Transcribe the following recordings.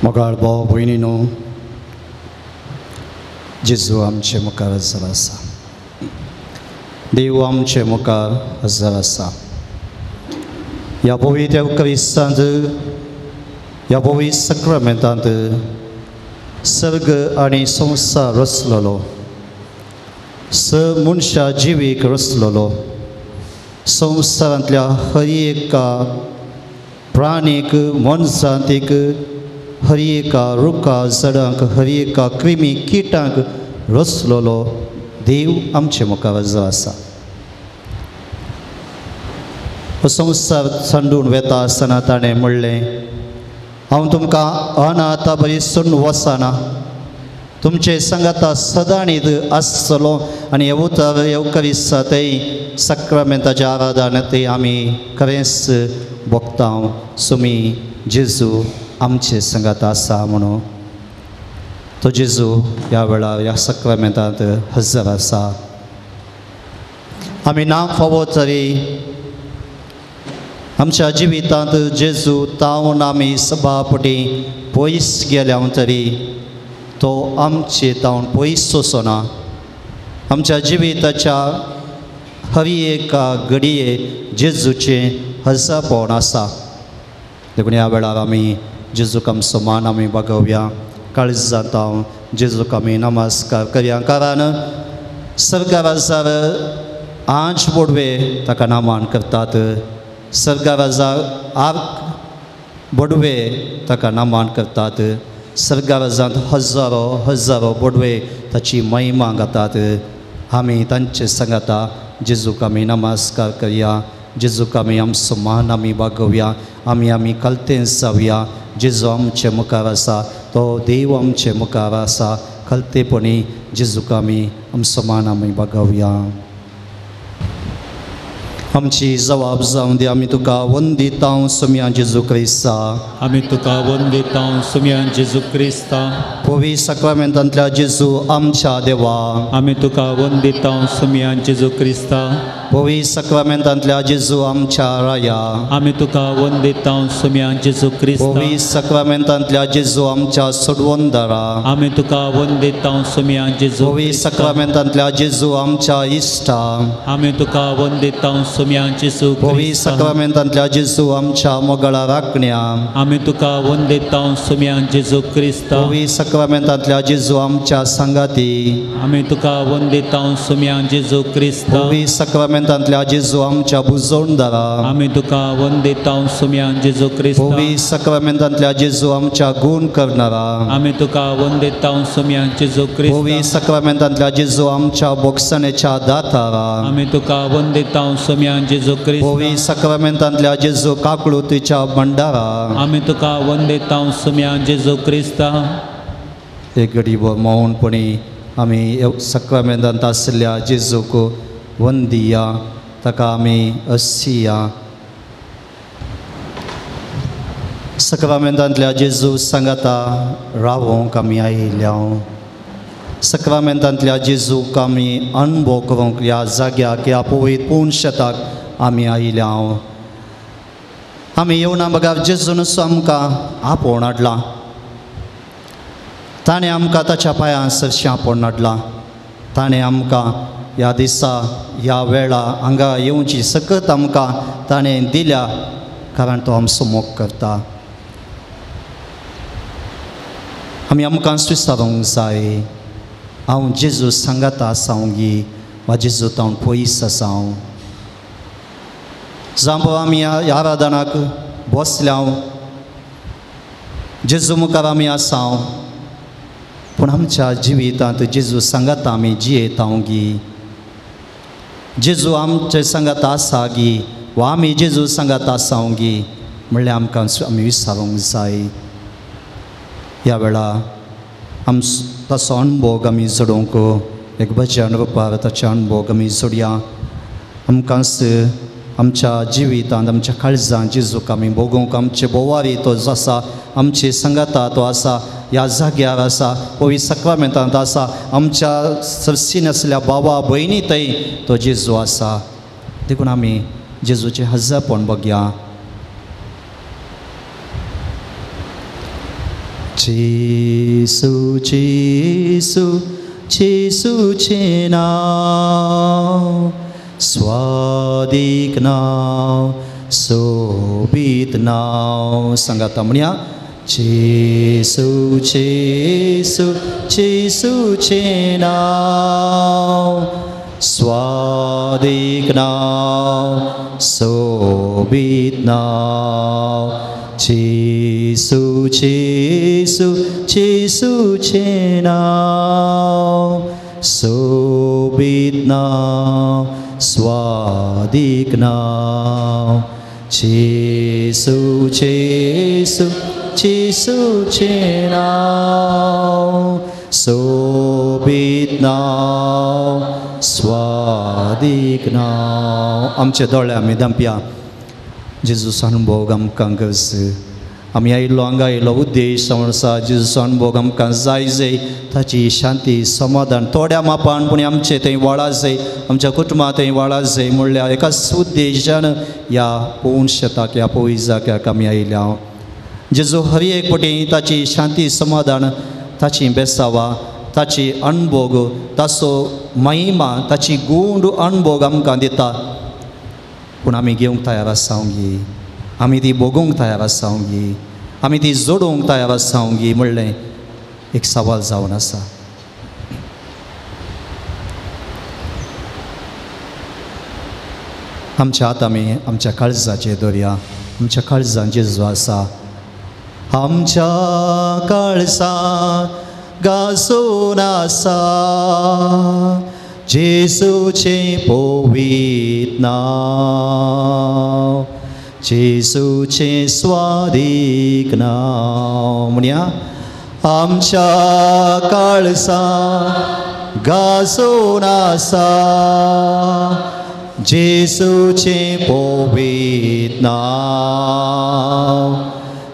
मोगाळ भाव भयणीनो, जेजू आमचे मुखार हजर आसा, देव आमचे मुखार हजर आसा. ह्या पवित्र क्रिस्तांत, ह्या पवित्र सक्रामेंतांत सर्ग आनी संवसार रचलेलो, स मनशा जिवीक रचलेलो, संवसारांतल्या हर एका प्राणीक, मनजातीक, हर एका रुखा झाडांक, हर एका क्रिमी किटांक रचलेलो देव आमचे मुखार हजर आसा. हो संवसार सांडून वेता आसतना ताणें म्हणलें, हांव तुमकां अनाथा बरी सोडून वचना, तुमचे सांगाता सदांच आसतलो. आनी हे उतर येवकरिस्ता थंय सक्रामेंताच्या आराधना थंय आमी खरेंच भोगता सुमी जेजू आमचे सांगात आसा म्हणून. तो जेजू ह्या वेळार ह्या सक्रामेंतांत हजर आसा. आमी ना फावो तरी आमच्या जिवितांत जेजू तावन आमी सभापटी पयस गेल्या तरी तो आमचे तावन पयस वचना. आमच्या जिविताच्या हर एका घडये जेजूचें हजरपण आसा. देखून ह्या वेळार आमी जेजूक आमचो मान आमी बागोवया, काळजांत हांव जेजूक आमी नमस्कार करया, कारण सर्गाराजार आंच बोडवे ताका नामान करतात, सर्गाराजार आर्क बोडवे ताका नामान करतात, सर्गाराजांत हजारो हजारो बोडवे ताची महिमा गातात. आमी तांचे सांगाता जेजूक आमी नमस्कार करया, जेजूक आमी आमचो मान आमी बागोवया, आमी आमी कलतेंच जावया. जेजू आमचे मुखार आसा, तो देव आमचे मुखार आसा. कलतेपणी जेजूक आमी आमचो मान आमी बागोवया. आमची जबाब जावं दी, आमी तुका वंदितांव सुम्या जेजू क्रिस्ता. आमी तुका वंदितांव सुम्या जेजू क्रिस्ता. पवित्र सक्रामेंतांतल्या जेजू आमच्या देवा, आमी तुका वंदितांव सुम्या जेजू क्रिस्ता. पवित्र सक्रामेंतांतल्या जेजू आमच्या राया, आमी तुका वंदितांव सुम्या जेजू क्रिस्ता. पवित्र सक्रामेंतांतल्या जेजू आमच्या सोडवंदारा, आमी तुका वंदितांव सुम्या जेजू. पवित्र सक्रामेंतांतल्या जेजू आमच्या इश्टा, आमी तुका वंदितांव सुम्या जेजू. पवित्र सक्रामेंतांतल्या जेजू आमच्या मोगाळा राखण्या, आमी तुका वंदितांव सुम्या जेजू क्रिस्ता. पवित्र सक्रामेंतांतल्या जेजू आमच्या सांगाती, आमी तुका वंदितांव सुम्या जेजू क्रिस्ता. पवित्र साक्रामेंतांतल्या जेजू आमच्या बुजवणदारा, आमी तुका वंदितांव सुम्यान जेजू क्रिस्ता। पवित्र साक्रामेंतांतल्या जेजू आमच्या गुण करणारा, आमी तुका वंदितांव सुम्यान जेजू क्रिस्ता। पवित्र साक्रामेंतांतल्या जेजू आमच्या बोगसणेच्या दातारा, आमी तुका वंदितांव सुम्यान जेजू क्रिस्ता। पवित्र साक्रामेंतांतल्या जेजू काकळुतीच्या भंडारा, आमी तुका वंदितांव सुम्यान जेजू क्रिस्ता। एक घडी मौनपणी आमी साक्रामेंतांत आशिल्ल्या जेजूक वंदिया, ताका आमी असिया। साक्रामेंतांतल्या जेजू सांगाता रावोंक आमी आयिल्ल्या, साक्रामेंतांतल्या जेजूक आमी अणभव करूंक ह्या जाग्याक ह्या पवित्र पूर्ण शेताक आमी आयिल्ल्या। आमी येवना बगर जेजूनच आमकां आपोवन हाडला, ताणें आमकां ताच्या पांयां सरशीं आपोवन हाडला, ताणें आमकां ह्या दिसा ह्या वेळा हांगा येवची सकत आमकां ताणें दिल्या, कारण तो आमचो मोग करता। आमी आमकां स्विसारूंक जाय, हांव जेजू सांगाता आसा गी वा जेजू तावन पयस आसा हांव। जावं आमी ह्या आराधनाक बसल्या, जेजू मुखार आमी आसा, पूण आमच्या जिवितांत जेजू सांगाता आमी जियेता गी, जेजू आमचे सांगाता आसा गी वा आमी जेजू सांगाता आसा गी म्हणल्यार आमकां आमी विचारूंक जाय। ह्या वेळा आम ताचो अणभोग आमी जोडूंक एक भजन रुपार ताचे अणभोग आमी जोडया। आमकांच आमच्या जिवितांत आमच्या काळजांत जेजूक आमी भोगूंक आमचे बोवारी तो आसा, आमचे सांगाता तो आसा, ह्या जाग्यार आसा, पवित्र साक्रामेंतांत आसा, आमच्या सरसीन आसल्या बाबा भयणी थंय तो जेजू आसा। देखून आमी जेजूचें हजारपण बघया। जेजू जेजू जेजूचें नांव स्वादीक नांव सोबीत नांव, सांगाता म्हणया। जेजू जेजू जेजूचें नांव स्वादीक नांव सोबीत नांव, जेजू जेजू जेजूचें नांव सोबीत नांव स्वादीक नांव, जेजू जेजू जेजूचें नांव सोबीत नांव स्वादीक नांव। आमचे दोळे आमी धांपया। जेजूचो अणभोग आमकां गरज, आमी आयिल्लो हांगा आयिल्लो उद्देश जावन आसा जेजूचो अणभोग आमकां जाय जाय, ताची शांती समाधान थोड्या मापान पूण आमचे थंय वाळा जाय, आमच्या कुटुंबा थंय वाळा जाय म्हणल्यार एकाच उद्देशान ह्या पवन शेताक ह्या पवित्र जाग्याक आमी आयिल्ल्या। जेजू हर एक पटी ताची शांती समाधान ताची बेसावा ताची अणभोग ताचो महिमा ताची गूंड अणभोग आमकां दिता, पूण आमी घेवंक तयार आसा गी, आमी ती भोगूंक तयार आसा गी, आमी ती जोडूंक तयार आसा गी म्हणलें एक सवाल जावन आसा। आमच्या हात आमी आमच्या काळजाचेर दवरया, आमच्या काळजान जेजू आसा, आमच्या काळजान गाजून आसा जेजूचें पवित्र नांव, जेजूचें स्वादीक नांव म्हणया। आमच्या काळजान गाजून आसा जेजूचें पवित्र नांव,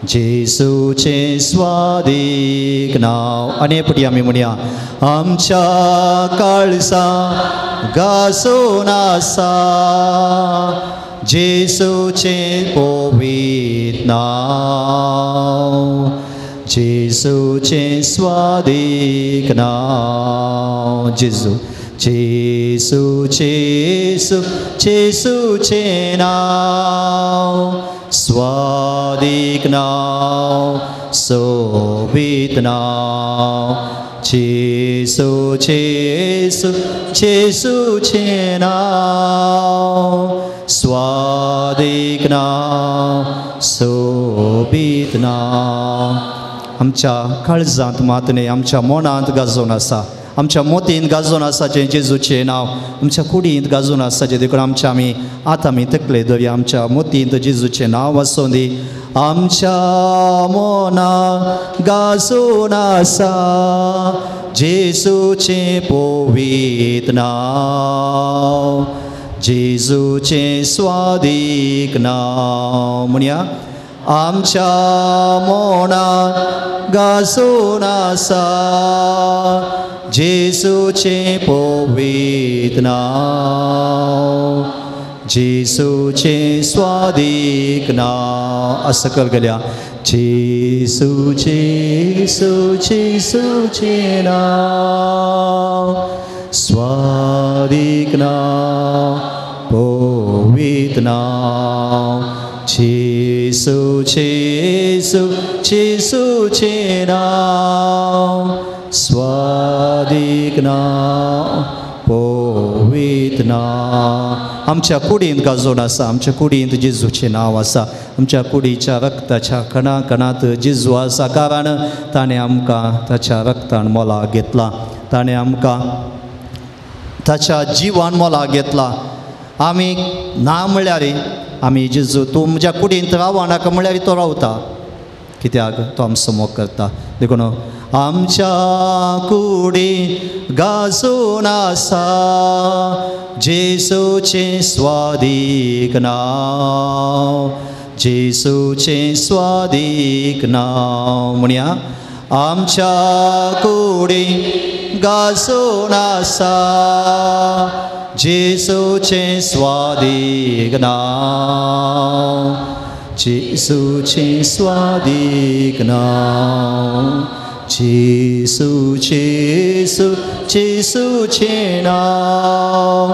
जेजूचें स्वादीक नांव। आनी पटी आमी म्हणया, आमच्या काळजान गाजून आसा जेजूचें पवित्र नांव, जेजूचें स्वादीक नांव। जेजू जेजू जेजू जेजूचें नांव स्वादीक नांव सोबीत नांव, जेजू जेजू जेजूचें नांव स्वादीक नांव सोबीत नांव. आमच्या काळजांत मात न्ही, आमच्या मनांत गाजोवन आसा, आमच्या मोतींत गाजोवन आसाचें जेजूचें नांव, आमच्या कुडींत गाजोवन आसाचें. देखून आमच्या आमी आतां आमी तकले दवया, आमच्या मोतींत जेजूचें नांव आसूं दी. आमच्या मनां गाजोवन आसा जेजूचें पवित्र नांव, जेजूचें स्वादीक नांव. म्हणया आमच्या मनांत गाजोवन आसा जेजूचें पवित्र नांव, जेजूचें स्वादीक नांव. असं कर गेल्या जेजू जेजू जेजूचें नांव स्वादीक नांव पवित्र नांव, जेजू जेजू जेजूचें नांव स्वादीक नांव पवित्र नांव. आमच्या कुडींत गाजोवन आसा, आमच्या कुडींत जेजूचें नांव आसा, आमच्या कुडीच्या रक्ताच्या कणा कणांत जेजू आसा, कारण ताणें आमकां ताच्या रक्तान मोलाक घेतला, ताणें आमकां ताच्या जिवान मोलाक घेतला. आमी ना म्हळ्यार आमी जेजू तूं म्हज्या कुडींत रावो नाका म्हळ्यार तो रावता, कित्याक तो आमचो मोग करता. देखून आमच्या कुडी गाजोवन आसा जेजूचें स्वादीक नांव, जेजूचें स्वादीक नांव. म्हणया आमच्या कुडी गाजोवन आसा जेजूचें स्वादीक नांव, जेजूचें स्वादीक नांव, जेजू जेजू जेजूचें नांव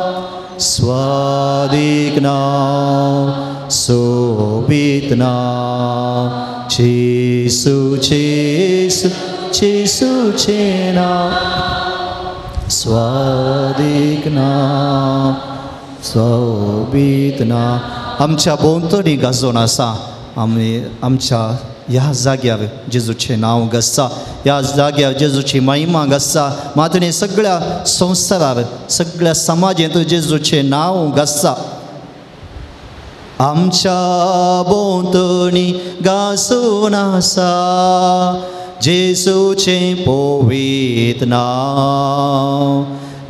स्वादीक नांव सोबीत नांव, जेजू जेजू जेजूचें नांव स्वादीक नांव सोबीत नांव. आमच्या भोंवतणी गाजोवन आसा, आमी आमच्या ह्या जाग्यार जेजूचें नांव गाजता, ह्या जाग्यार जेजूची महिमा गाजता. मातणे सगळ्या संवसारार सगळ्या समाजेंत जेजूचें नांव गाजता. आमच्या भोंवतणी गाजोवन आसा जेजूचें पवित्र नांव,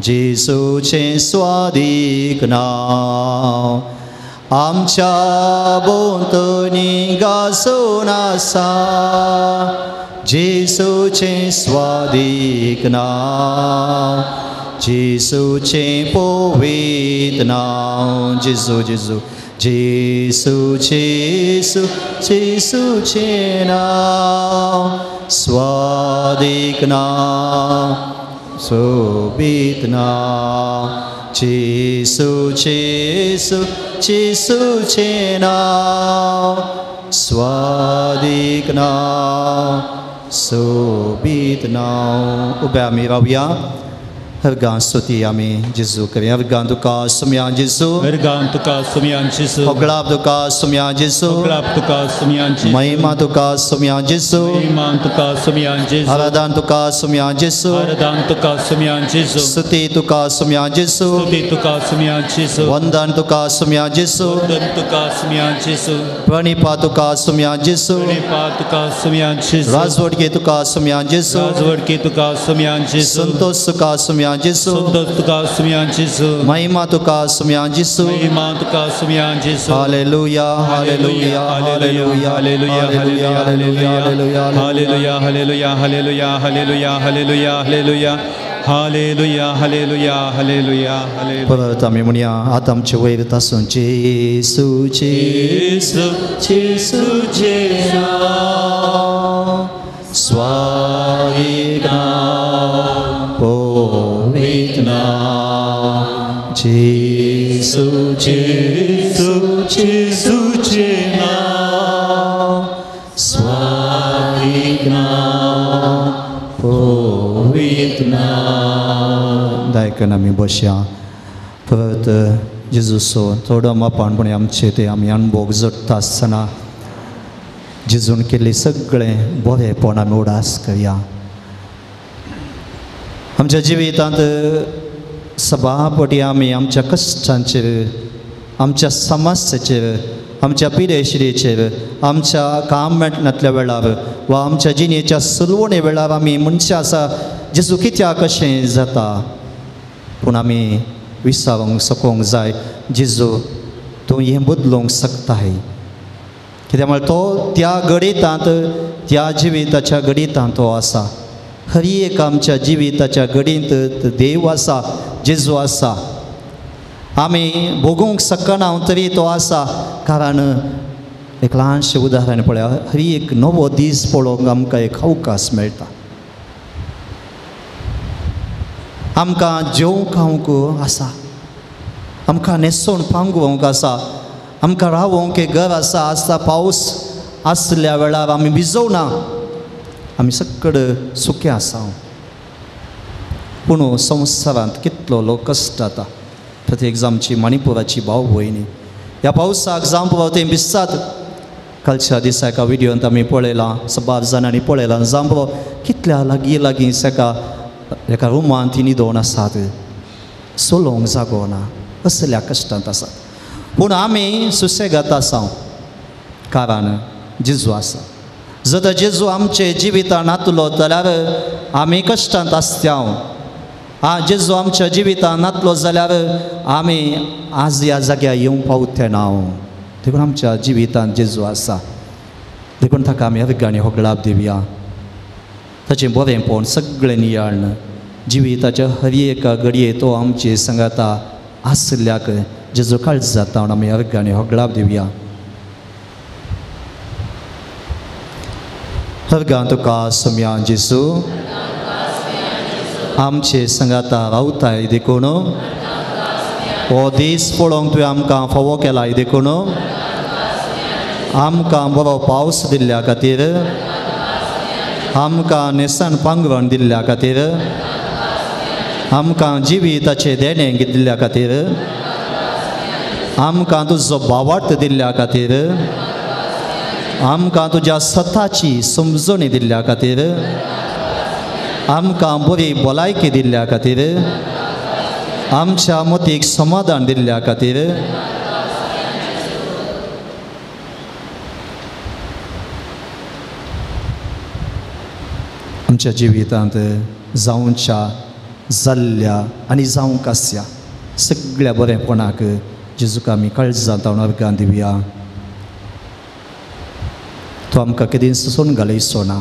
जेजूचें स्वादीक नांव. आमच्या भोंवतणी गाजोवन आसा जेजूचें स्वादीक नांव, जेजूचें पवित्र नांव. जेजू जेजू जेजू जेजू जेजूचें नांव स्वादीक नांव सोबीत नांव, जेजू जेजू जेजूचें नांव स्वादीक नांव सोबीत नांव. उब्या आमी रावया, हरगां स्तुती आमी जेजू करया. हरगां तुका सुम्या जेजू, हरगां तुका सुम्या जेजू, होगळाप तुका सुम्या जेजू, होगळाप तुका सुम्या जेजू, महिमा तुका सुम्या जेजू, महिमा तुका सुम्या जेजू, आराधन तुका सुम्या जेजू, आराधन तुका सुम्या जेजू, स्तुती तुका सुम्या जेजू, स्तुती तुका सुम्या जेजू, वंदन तुका सुम्या जेजू, वंदन तुका सुम्या जेजू, प्रणिपा तुका सुम्या जेजू, प्रणिपा तुका सुम्या जेजू, राजवटके तुका सुम्या जेजू, राजवटके तुका सुम्या जेजू, संतोष तुका सुम्या जेजू, संतोष तुका सुम्या जेजू, महिमा तुका सुम्या जेजू, महिमा तुका सुम्या जेजू. Hallelujah hallelujah hallelujah hallelujah hallelujah hallelujah hallelujah hallelujah hallelujah hallelujah hallelujah hallelujah hallelujah hallelujah hallelujah. परत आमी म्हणया आतां आमचे वयर तासून जेजू जेजू जेजूचें नांव स्वादीक नांव पवित्र नांव, जेजू जेजू जेजूचें नांव स्वादीक नांव पवित्र आयकून आमी बसया. परत जेजूचो थोडो मापान पण आमचे ते आमी अणभोग जोडटा आसतना जेजून केल्लें सगळें बरेंपण आमी उडास करया. आमच्या जिवितांत सभापटी आमी आमच्या कश्टांचेर, आमच्या समस्याचेर, आमच्या पिडेशिरेचेर, आमच्या काम मेळनातल्या वेळार वा आमच्या जिणेच्या सुलवणे वेळार आमी मनशां आसा जेजू कित्याक कशें जाता, पूण आमी विसावंक सकोंक जाय जेजू तूं हें बदलूंक शकताय. कित्याक म्हळ्यार तो त्या गणितांत, त्या जिविताच्या गणितांत तो आसा. हर एक आमच्या जिविताच्या गडींत देव आसा, जेजू आसा. आमी भोगूंक शकना तरी तो आसा. कारण एक ल्हानशें उदाहरण पळया, हर एक नवो दीस पळोवंक आमकां एक अवकाश मेळटा. आमकां जेवंक खावंक आसा, आमकां न्हेसोवन पांगोवंक आसा, आमकां रावोंक एक घर आसा. आसता पावस आसल्या वेळार आमी भिजोवना, आमी सगळे सुखे आसा. पूण संवसारांत कितलो लोक कश्ट जाता. प्रत्येक आमची मणिपुराची भाव भयणी ह्या पावसाक जावं पुरो ते भिजतात. कालच्या दिसा एका विडियोंत आमी पळयलां, सबार जाणांनी पळयलां, जावं पुरो कितल्या लागीं लागीं एका एका रुमान ती न्हिदोवन आसात, सोलोवंक जागो ना, असल्या कश्टांत आसात. पूण आमी सुसेगात आसा कारण जेजू आसा. जर जेजू आमचे जिवितान नातलो जाल्यार आमी कश्टांत आसत्या. जेजू आमच्या जिवितान नातलो जाल्यार आमी आज ह्या जाग्यार येवंक पावते ना. देखून आमच्या जिवितान जेजू आसा. देखून ताका आमी अर्गांनी होगळाप दिवया. ताचें बरेंपण सगळें नियाळ्ण जिविताच्या हर एका घडये तो आमचे सांगाता आसल्याक जेजू काळज जाता म्हूण आमी अर्गांनी होगळाप दिवया. हरगां तुका सोम्या जेजू आमचे सांगाता रावताय देखून हो दीस पळोवंक तुवें आमकां फावो केलाय देखून आमकां बरो पावस दिल्ल्या खातीर, आमकां न्हेसण पांगरण दिल्ल्या खातीर, आमकां जिविताचें देणें दिल्ल्या खातीर, आमकां तुजो भावार्थ दिल्ल्या खातीर, आमकां तुज्या सताची समजणी दिल्ल्या खातीर, आमकां बरी भलायकी दिल्ल्या खातीर, आमच्या मतीक समाधान दिल्ल्या खातीर, आमच्या जिवितांत जावच्या जाल्ल्या आनी जावंक आसया सगळ्या बरेंपणाक जेजूक आमी काळजांत जावन अर्गां दिवया. तो आमकां केदींच सोडून घालयचो ना.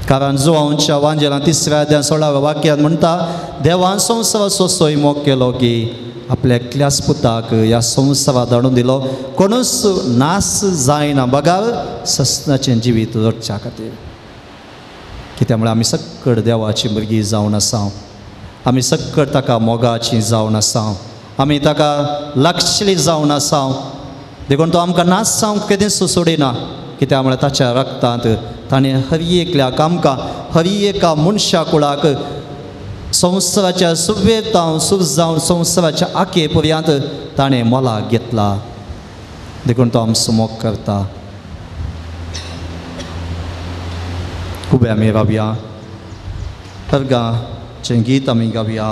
कारण जुवांच्या वांजेलां 3व्या अध्याय 16व्या वाक्यांत म्हणटा, देवान संवसाराचो सोय मोग केलो की आपल्या एकल्याच पुताक ह्या संवसाराक धाडून दिलो, कोणूच नास जायना बगर सस्नाचें जिवीत जगच्या खातीर. कित्याक म्हळ्यार आमी सक्कड देवाची भुरगीं जावन आसा, आमी सक्कड ताका मोगाची जावन आसा, आमी ताका लागशिल्ली जावन आसा. देखून तो आमकां नास जावंक केदींच सोडिना. कित्याक म्हळ्यार ताच्या रक्तांत ताणें हर एकल्याक आमकां हर एका मनशा कुळाक संवसाराच्या सुवेतांव सुख जावन संवसाराच्या आखे पर्यंत ताणें मोलाक घेतला. देखून तो आमचो मोग करता. उबे आमी रावया, अर्गाचें गीत आमी गावया.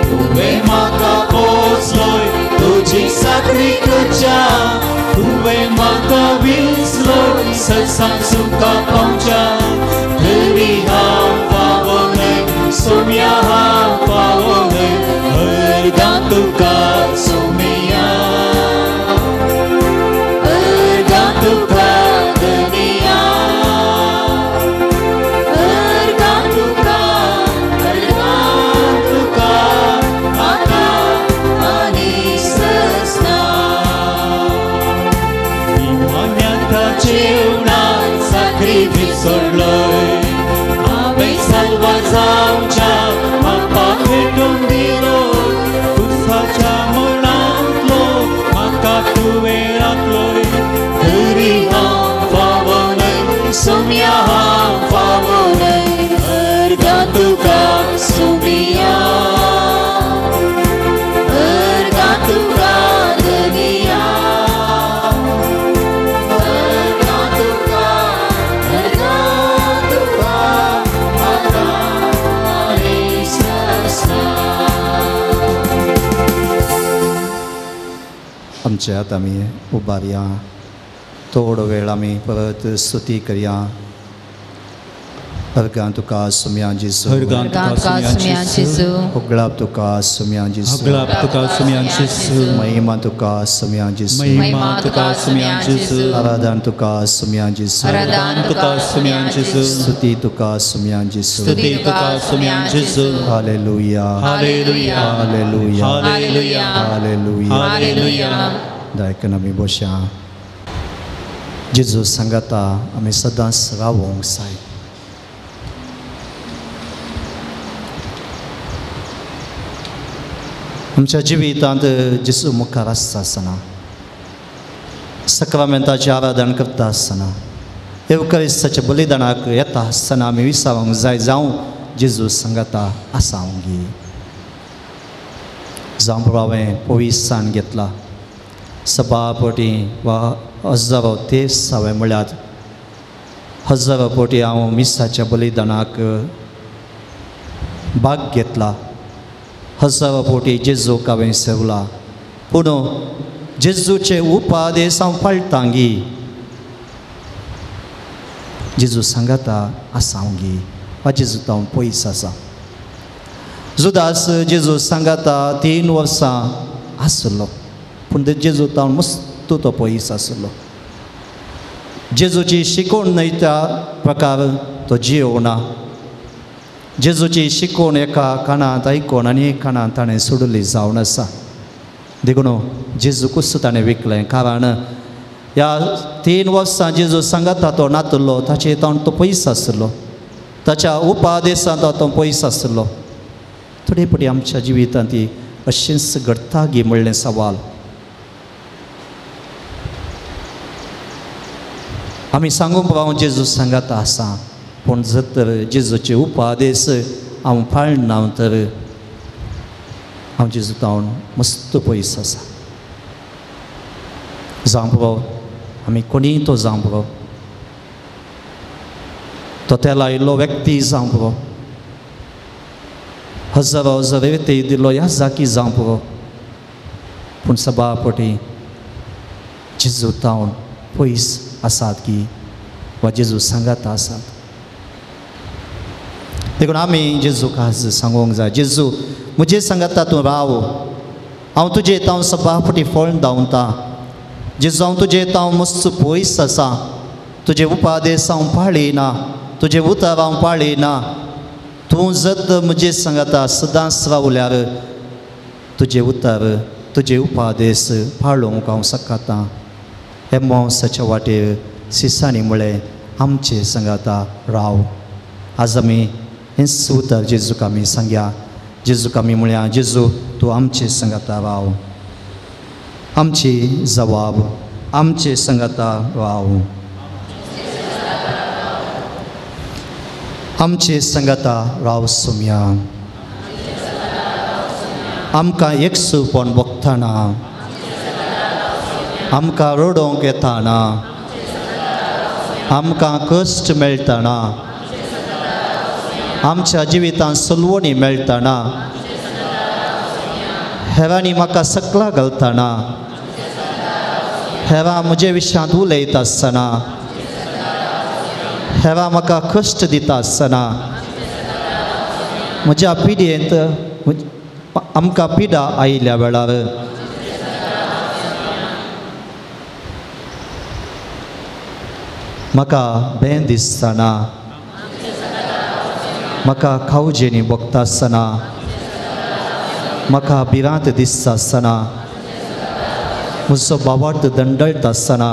तुवें म्हाका पोसलोय तुजी साकरी करच्या, तुवें म्हाका विसलोय सत्सांग सुखा पावच्या, तरी तरी विसरलोय हांवें साल्वार जावच्या बापाक भेटून दिलो कुसाच्या मुळांतलो म्हाका तुवें राखलोय तरी हांव फावो न्हय सोम्या हांव फावो न्हय अर्गां तुका सोम्या अर्गां तुका धनिया अर्गां तुका आतां ससा. आमचे आतां आमी उबारया थोडो वेळ आमी परत स्तुती करया. अर्गां तुका सुम्या जेजू अर्गां तुका सुम्या जेजू होगळाप तुका सुम्या जेजू होगळाप तुका सुम्या जेजू महिमा तुका सुम्या जेजू महिमा तुका सुम्या जेजू आराधन तुका सुम्या जेजू आराधन तुका सुम्या जेजू स्तुती तुका सुम्या जेजू स्तुती तुका सुम्या जेजू. Hallelujah hallelujah hallelujah hallelujah hallelujah hallelujah. दायकन आमी बसया. जेजू सांगाता आमी सदांच रावोंक जाय. आमच्या जिवितांत जेजू मुखार आसता आसतना सक्रामेंताचें आराधन करता आसतना येवकरिस्ताच्या बलिदानाक येता आसतना आमी विसावंक जाय जावं जेजू सांगाता आसावंगी. जावं हांवें पविसान घेतला सभापटी वा हजारो तेस हांवें म्हळ्यार हजारो पटी हांव मिसाच्या बलिदानाक भाग घेतला हजारो पटी जेजूक हांवें सेवला पूण जेजूचे उपादेश हांव पाळटांगी जेजू सांगाता आसावंगी वा जेजू हांव पयस आसा. जुदास जेजू सांगाता 3 वर्सां आसलो पूण जेजू तावन मस्त तो पयस आसलो. जेजूची शिकवण न्हय त्या प्रकार तो जियोना. जेजूची शिकवण एका कानांत आयकोन आनी एक कानांत ताणें सोडली जावन आसा. देखून जेजूकूच ताणें विकलें कारण ह्या 3 वर्सां जेजू सांगाता तो नातलो ताचे तावन तो पयस आसलो ताच्या उपादेशांत तो पयस आसलो. थोडे पटी आमच्या जिवितांत ती अशेंच घडटा गी म्हणलें सवाल. आमी सांगूंक हांव जेजू सांगाता आसा पूण जर तर जेजूचे उपादेश हांव पाळना तर हांव जेजू तावन मस्त पयस आसा. जावं पुरो आमी कोणीय तो जावं पुरो तो तेला आयिल्लो व्यक्ती जावं पुरो हजारो हजार व्यक्ती दिल्लो ह्या जाकी जावं पुरो पूण सभापटी जेजू तावन पयस आसात की वा जेजू सांगाता आसात. देखून आमी जेजूक आज सांगूंक जाय जेजू म्हजे सांगाता तूं राव हांव तुजे तांव सभापटी फळ धांवता जेजू हांव तुजे तांव मस्त पयस आसा तुजे उपादेश हांव पाळिना तुजे उतर हांव पाळिना तूं जर म्हजे सांगाता सदांच रावल्यार तुजे उतर तुजे उपादेश पाळोवंक हांव शकता. एमावसाच्या वाटेर सिसांनी म्हळें आमचे सांगाता राव. आज आमी हेंच उतर जेजूक आमी सांगया. जेजूक आमी म्हळ्या जेजू तूं आमचे सांगाता राव. आमची जबाब आमचे सांगाता राव. आमचे सांगाता राव सोम्या. आमकां एकसूपण बगतना आमकां रडोवंक येताना आमकां कश्ट मेळटना आमच्या जिवितांत सलवणी मेळटना हेरांनी म्हाका सकला घालतना हेरां म्हजे विशयांत उलयता आसतना हेरां म्हाका कश्ट दिता आसतना म्हज्या पिड्येंत आमकां पिडा आयिल्ल्या वेळार म्हाका बें दिसतना म्हाका खावजेनी भोगता आसतना म्हाका भिरांत दिसता आसतना म्हजो बावार्थ दंडळटा आसतना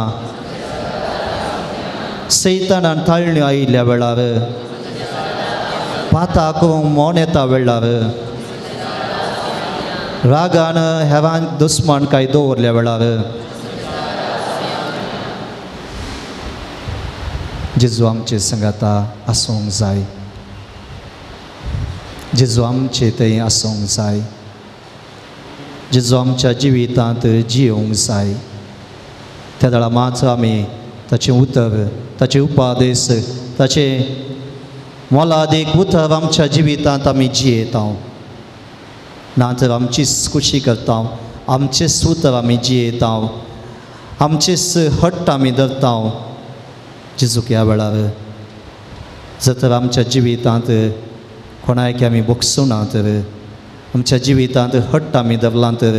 सैतानान ताळण्यो आयिल्ल्या वेळार, पाताक मोन येता वेळार, रागान हेरांक दुस्मान काय दवरल्या वेळार, जेजू आमचे संगाता आसूंक जाय, जेजू आमचे थंय आसूंक जाय, जेजू आमच्या जिवितांत जियोंक जाय. त्या वेळार मात आमी ताचें उतर, ताचे उपादेश, ताचें मोलादीक उतर आमच्या जिवितांत आमी जियेता, ना तर आमचीच खुशी करता, आमचेच उतर आमी जियेता, आमचेच हट्ट आमी धरता. जेजूक ह्या वेळार जर तर आमच्या जिवितांत कोणायक आमी भोगसुना तर, आमच्या जिवितांत हट्ट आमी धरला तर,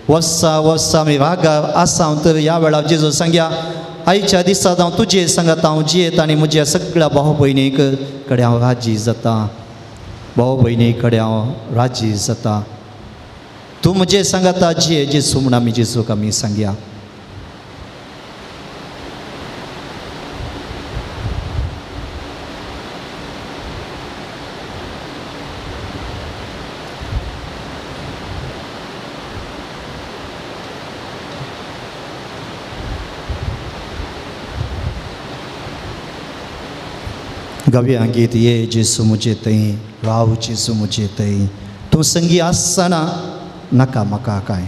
वर्सां वर्सां आमी रागार आसा तर, ह्या वेळार जेजू सांग्या आयच्या दिसा हांव तुजे सांगात हांव जियेत आनी म्हज्या सगळ्या भाव भयणीक कडेन हांव राजी जाता, भाव भयणी कडेन हांव राजी जाता. तूं म्हजे सांगाता जिये जेजू म्हूण आमी जेजूक आमी सांगया. गावया गीत, ये जेसू मुझे तई, राव जेसू मुझे तई, तूं संगी आसतना नाका म्हाका काय.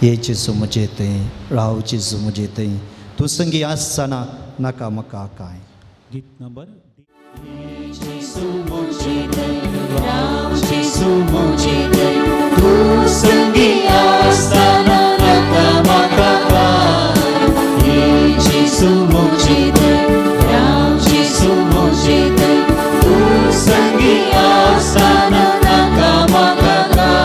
ये जेसू मुझे तई, राव जेसू मुझे तई, तूं संगी आसतना नाका म्हाका काय. गीत नंबर जेसू मुझे तई, राव जेसू मुझे तई, तूं संगी आसतना नाका म्हाका काय. ये जेसू मुझे तई, राव जेसू मुझे तई, तूं संगी आसतना नाका म्हाका काय.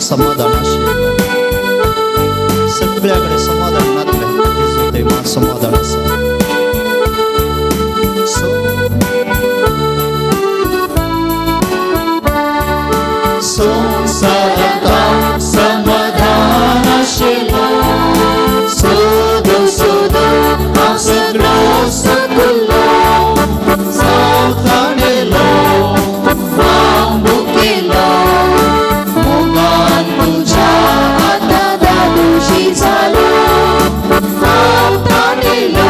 समाधान आशिल्लें, सगळ्या कडेन समाधान नासलें, तें मात समाधान आसा. संवसारांत समाधान आशिल्लें, सोदून सोदून हांव सगळो सकलो, सावधानेलो हांव मुकेलो, मोगान तुज्या आतां दादोशी जालो, हांव ताणेलो.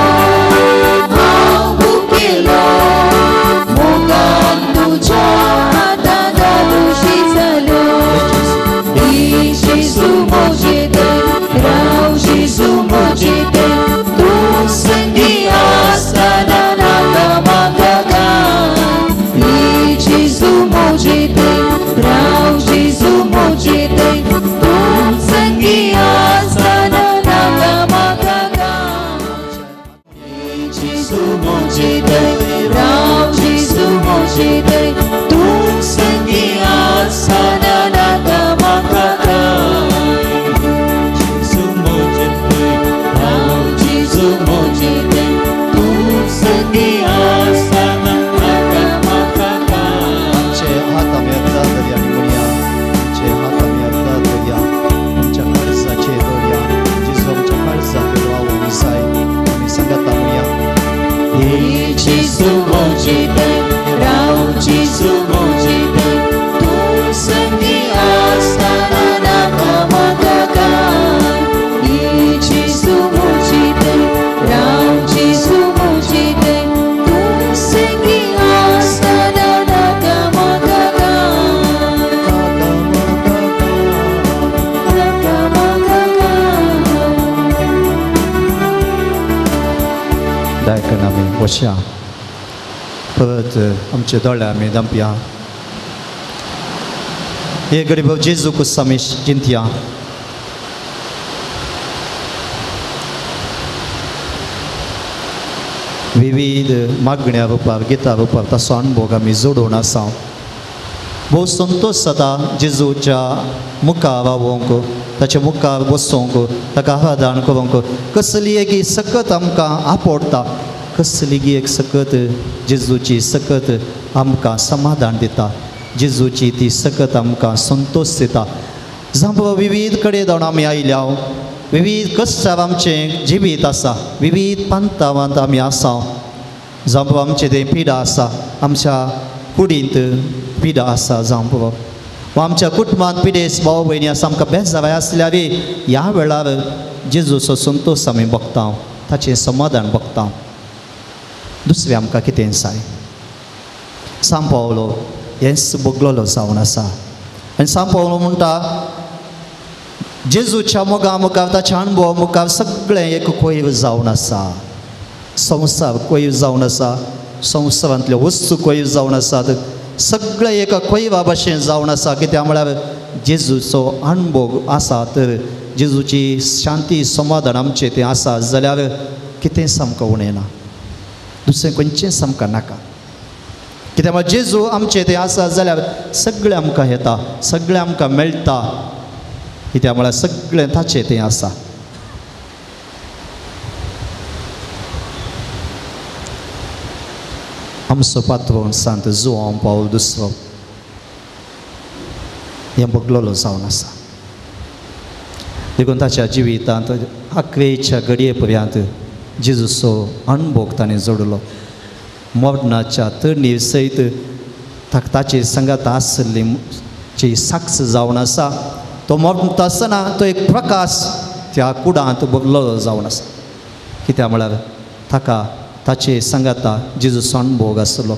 बसया. परत आमचे दोळे आमी धांपया. हे गरीब जेजू क्रिस्त आमी चिंतया. विविध मागण्या रुपार गितां रुपार ताचो अणभोग आमी जोडून आसा. भोव संतोश जाता जेजूच्या मुखार रावोंक, ताच्या मुखार बसोंक, ताका आराधन करूंक. कसली एक सकत आमकां आपडटा, कसली एक सकत जेजूची सकत आमकां समाधान दिता, जेजूची ती सकत आमकां संतोश दिता. जावं विविध कडेन जावन आमी आयल्या, विविध कश्टार आमचें जिवीत आसा, विविध पंथावांत आमी आसा. जावं आमचें तें पिडा आसा, आमच्या कुडींत पिडा आसा, जावं वा आमच्या कुटुंबांत पिडेस भाव भयणी आसा, आमकां बेजाराय आसल्यार ह्या वेळार जेजूचो संतोश आमी बगता, ताचें समाधान बगता. दुसरें आमकां कितें जाय? सांव पावलो हेंच बगलोलो जावन आसा. आनी सांव पावलो म्हणटा जेजूच्या मोगा मुखार, ताच्या अणभवा मुखार सगळें एक कोयर जावन आसा. संवसार कोयर जावन आसा, संवसारांतल्यो वस्तू कोयर जावन आसात, सगळें एका कोयरा भाशेन जावन आसा. कित्याक म्हळ्यार जेजूचो अणभव आसा तर जेजूची शांती समाधान आमचें तें आसा जाल्यार कितें सामकां उणें ना, दुसरें खंयचें आमकां नाका. कित्याक म्हळ्यार जेजू आमचें तें आसा जाल्यार सगळें आमकां येता, सगळें आमकां मेळटा. कित्याक म्हळ्यार सगळें ताचें तें आसा. आमचो पात्रोन सांत जुआंव पावल दुसरो हें बगलोलो जावन आसा. देखून ताच्या जिवितांत आखरेच्या घडये पर्यंत जेजूचो अणभोग ताणें जोडलो. मरणाच्या तरणीर सयत ताचे सांगात आसली जी साक्ष जावन आसा. तो मरता आसतना तो एक प्रकाश त्या कुडांत बगलोलो जावन आसा. कित्याक म्हळ्यार ताका ताचे सांगाता जेजूचो अणभोग आसलो,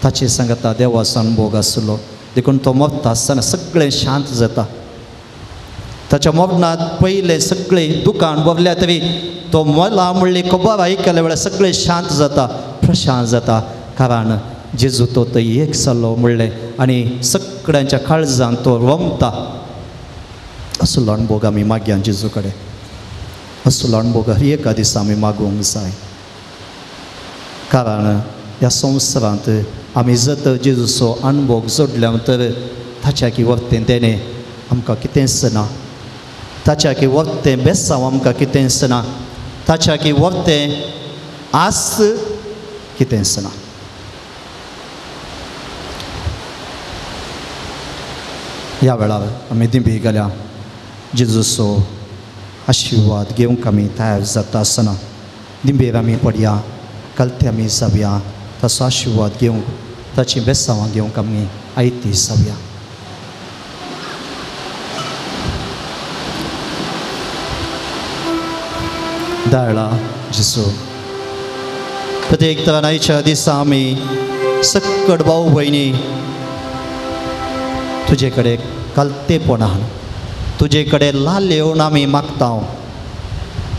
ताचे सांगाता देवाचो अणभोग आसलो. देखून तो मरता आसतना सगळें शांत जाता. ताच्या मरणांत पयलें सगळें दुकान भरल्या तरी तो मला म्हणली खबर आयकल्या वेळार सगळें शांत जाता, प्रशांत जाता. कारण जेजू तो थंय एक जालो म्हणलें आनी सगळ्यांच्या काळजान तो रमता. असलो अणभोग आमी मागया जेजू कडेन, असलो अणभोग हर एका दिसा आमी मागूंक जाय. कारण ह्या संवसारांत आमी जर जेजूचो अणभोग जोडल्या तर ताच्या की वरतें तेणें आमकां कितेंच ना, ताच्या की वरतें बेसांव आमकां कितेंच ना, ताच्या की वरतें आस कितेंच ना. ह्या वेळार आमी दिंबी गेल्या जेजूचो आशिर्वाद घेवंक आमी तयार जाता आसतना दिंबेर आमी पडया, कलते आमी जावया, ताचो आशिर्वाद घेवंक, ताचीं बेसांवां घेवंक आमी आयती जावया. दाळा जेजू, प्रत्येक तरांच्या दिसा आमी सक्कड भाव भयणी तुजे कडेन कलतेपणान, तुजे कडेन लाल येवन आमी मागता.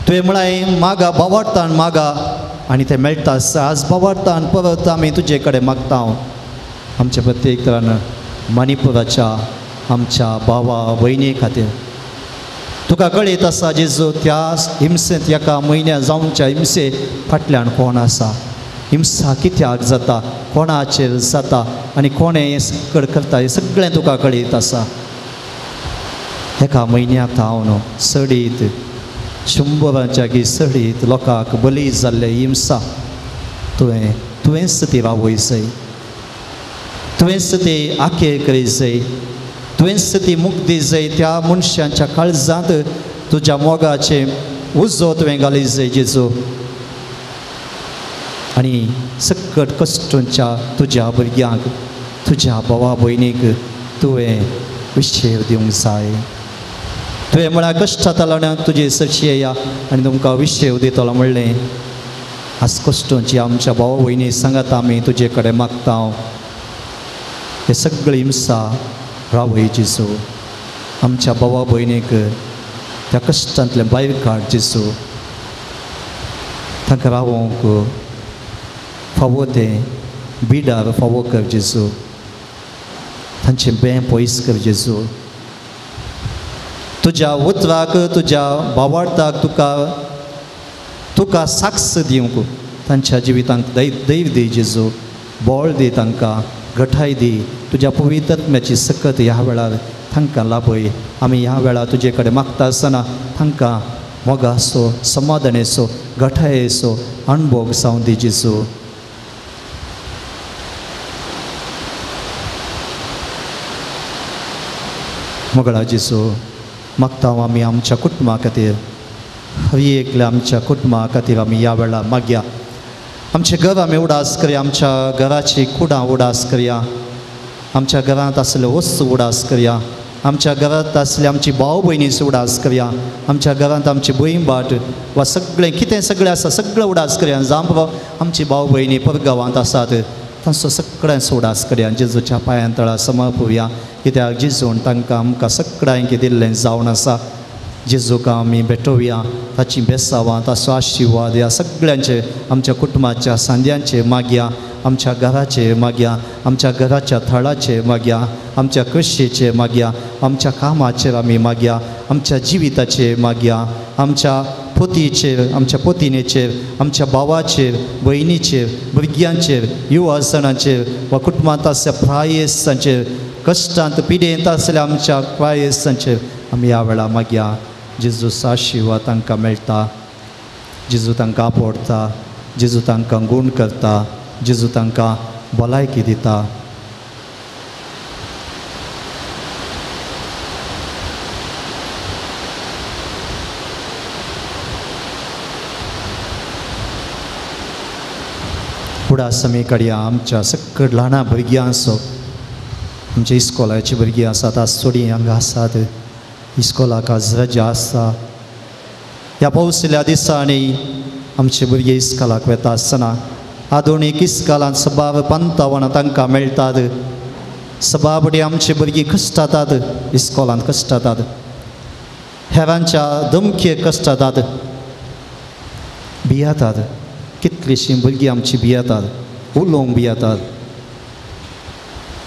तुवें म्हळें मागा बावडतान मागा आनी तें मेळटा. आज बावडतान परत आमी तुजे कडेन मागता. आमच्या प्रत्येक तरान मणिपुराच्या आमच्या भावा भयणी खातीर तुका कळीत आसा जेजू, त्या हिंसेंत एका म्हयन्या जावच्या हिंसे फाटल्यान कोण आसा, हिंसा कित्याक जाता, कोणाचेर जाता आनी कोणें हें सगळें करता, हें सगळें तुका कळीत आसा. एका म्हयन्याक हांव सडीत शंबरांच्या की सडीत लोकांक बली जाल्ले हिंसा तुवेंच ती रावय जाय, तुवेंच ती आखेर करी जाय, तुवेंच ती मुक्ती जाय. त्या मनशांच्या काळजांत तुज्या मोगाचें उजो तुवें घाली जाय जेजू. आनी सकट कश्टांच्या तुज्या भुरग्यांक, तुज्या भावा भयणीक तुवें विशेव दिवंक जाय. तुवें म्हळ्यार कश्टांतल्यान तुजे सरशी येया आनी तुमकां विशेव दितलो म्हणलें. आज कश्टांची आमच्या भावा भयणी सांगात आमी तुजे कडेन मागता. हे सगळी हिंसा रावय जेजू, आमच्या भावा भयणीक त्या कश्टांतलें भायर काड जेजू. तांकां रावोंक फावो तें बिडार फावो कर जेजू, तांचें बें पयस कर जेजू। तुज्या उतराक तुज्या भावार्थाक तुका तुका साक्ष दिवंक तांच्या जिवितांक दैव दी जेजू, बळ दी तांकां, घटाय दी, तुज्या पवित्रत्म्याची सकत ह्या वेळार तांकां लाभय। आमी ह्या वेळार तुजे कडेन मागता आसतना तांकां मोगाचो, समाधानेचो, घटायेचो अणभोग जावं दी जेजू। मोगळा जेजू, मागता आमी आमच्या कुटुंबा खातीर, हर एकल्या आमच्या कुटुंबा खातीर आमी ह्या वेळार मागया। आमचें घर आमी उडास करया, आमच्या घराची कुडां उडास करया, आमच्या घरांत आसल्यो वस्तू उडास करया, आमच्या घरांत आसले आमची भाव भयणीचो उडास करया, आमच्या घरांत आमची भयण बाट वा सगळें कितें सगळें आसा सगळें उडास करया। जावं आमची भाव भयणी परगांवांत आसात तांचो सगळ्यांचो उडास करया, जेजूच्या पांयां तळा समर्पुया, कित्याक जेजून तांकां आमकां सगळ्यांक दिल्लें जावन आसा। जेजूक आमी भेटोवया, ताची बेसावां, ताचो आशिर्वाद ह्या सगळ्यांचे आमच्या कुटुंबाच्या सांद्यांचे मागया, आमच्या घराचे मागया, आमच्या घराच्या थळाचे मागया, आमच्या कृशीचे मागया, आमच्या कामाचेर आमी मागया, आमच्या जिविताचेर मागया, आमच्या पोतीचेर, आमच्या पोतिनेचेर, आमच्या भावाचेर, भयणीचेर, भुरग्यांचेर, युवासणाचेर वा कुटुंबांत आसल्या प्रायेसांचेर, कश्टांत पिडेंत आसल्या आमच्या प्रायेसांचेर आमी ह्या वेळार मागया। जेजूचो आशिर्वाद तांकां मेळटा, जेजू तांकां आपोवता, जेजू तांकां गूण करता, जेजू तांकां भलायकी दिता। उडास आमी काडया आमच्या सकट ल्हान भुरग्यांचो, आमच्या इस्कोलाची भुरगीं आसात, आज थोडीं हांगा आसात, इस्कोलाक आज रजा आसा। ह्या पावसल्या दिसांनी आमचे भुरगे इस्कोलाक वेता आसतना आधुनीक इस्कोलांत सबाव पंतावनां तांकां मेळटात, सबाबडी आमचे भुरगीं कश्टातात, इस्कोलांत कश्टातात, हेरांच्या धमके कश्टातात, भियेतात। कितलीशीं भुरगीं आमची भियेतात, उलोवंक भियेतात।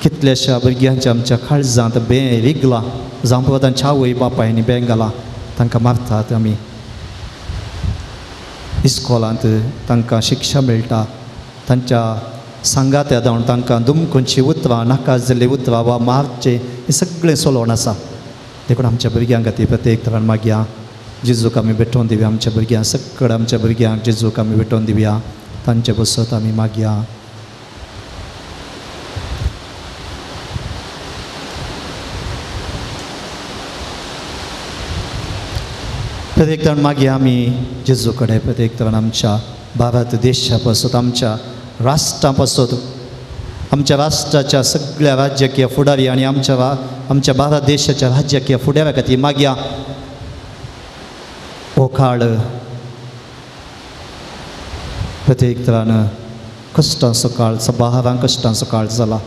कितल्याश्या भुरग्यांच्या आमच्या काळजांत बें रिगलां, जावं तांच्या आवय बापायनी बें घालां, तांकां मारतात आमी। इस्कोलांत तांकां शिक्षा मेळटा, तांच्या सांगात्या धांवन तांकां दुमखुंची उतरां, नाका जाल्लीं उतरां वा मारचें हें सगळें चलोवन आसा। देखून आमच्या भुरग्यां खातीर प्रत्येक तरान मागया, जेजूक आमी भेटोवन दिवया, आमच्या भुरग्यांक सगळ्या आमच्या भुरग्यांक जेजूक आमी भेटोवन दिवया, तांचे बसत आमी मागया। प्रत्येक तरान मागया आमी जेजू कडेन, प्रत्येक तरान आमच्या भारत देशा पासत, आमच्या राष्ट्रा पासत, आमच्या राष्ट्राच्या सगळ्या राजकीय फुडारी आनी आमच्या भारत देशाच्या राजकीय फुडाऱ्या खातीर मागया। हो काळ प्रत्येक तरान कश्टांचो काळ, सबाहारां कश्टांचो काळ जाला,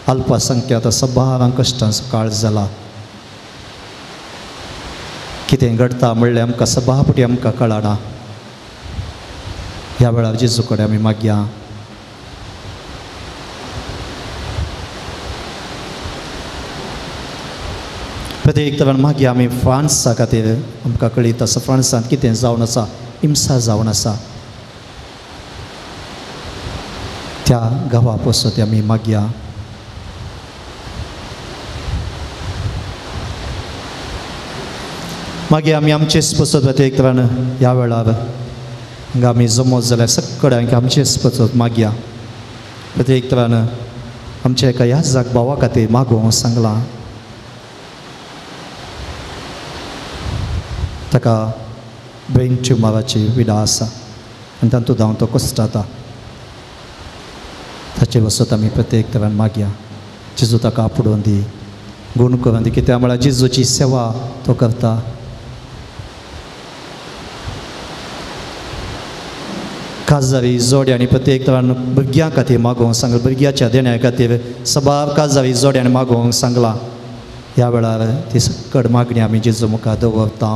अल्पसंख्यात सबाहारां कश्टांचो काळ जाला। कितें घडटा म्हणलें आमकां सभापटी आमकां कळना। ह्या वेळार जेजू कडेन आमी मागया। प्रत्येक तरान मागया आमी फ्रांसा खातीर, आमकां कळीत आसा फ्रांसांत कितें जावन आसा, हिंसा जावन आसा, त्या गांवा पसत आमी मागया। मागीर आमी आमचेच पसत प्रत्येक तरान ह्या वेळार हांगा आमी जमत जाल्यार सगळ्यांक आमचेच पसत मागया। प्रत्येक तरान आमच्या एका ह्या जाग भावा खातीर मागोवंक सांगलां, ताका ब्रेन ट्युमराची विडा आसा आनी तातूंत हांव तो कश्टाता, ताचे वसत आमी प्रत्येक तरान मागया। जेजू ताका आपोवन दी, गूण करून दी, कित्याक म्हळ्यार जेजूची सेवा तो करता। काजारी जोड्यांनी प्रत्येक तरान भुरग्यां खातीर मागोवंक सांगलां, भुरग्याच्या देण्या खातीर सबार काजारी जोड्यांनी मागोवंक सांगलां। ह्या वेळार ती सकट मागणी आमी जेजू मुखार दवरता।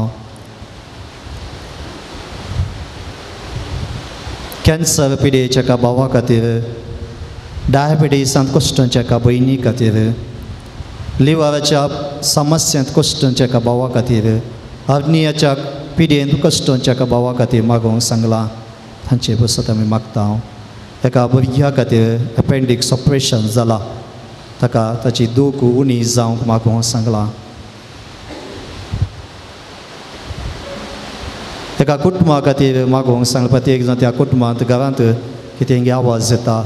कॅन्सर पिडेच्या एका भावा खातीर, डायबिटीसांत कश्टांच्या एका भयणी खातीर, लिवराच्या समस्यांत कश्टांच्या एका भावा खातीर, हर्नियाच्या पिडेंत कश्टांच्या एका भावा खातीर मागोवंक सांगलां. तांचे बसत आमी मागता. एका भुरग्या खातीर एपेंडिक्स ऑपरेशन जाला, ताका ताची दूख उणी जावंक मागोवंक सांगलां. एका कुटुंबा खातीर मागोवंक सांगलां. प्रत्येक जाण त्या कुटुंबांत घरांत कितें आवाज येता,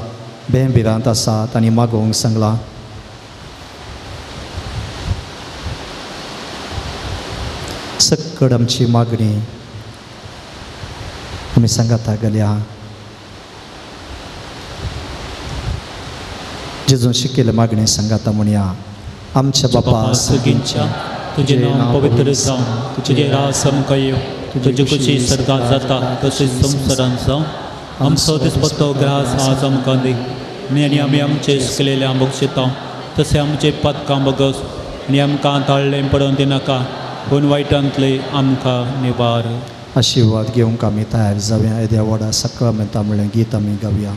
बेंबिरांत आसा, तांणी मागोवंक सांगलां. सकड आमची मागणी आमी सांगाता गेल्या. जेजून शिकयल्ले मागणी सांगाता म्हणया. आमच्या बापा सगळींच्या तुजें नांव पवित्र जावं, तुजें राज आमकां येवं, तुजी खुशी स्वर्गांत जाता तशीच संवसारांत जावं. आमचो दिसपट्टो ग्रास आज आमकां दी, आनी आमी आमचे शिकलेल्या बक्षिता तशें आमचे पातकां बगस, आनी आमकां ताळ्ळें पडोवन दिनाका, पूण वायटांतले आमकां निवार. आशिर्वाद घेवंक आमी तयार जावया. येद्या व्हडा साक्रामेंता म्हणलें गीत आमी गावया.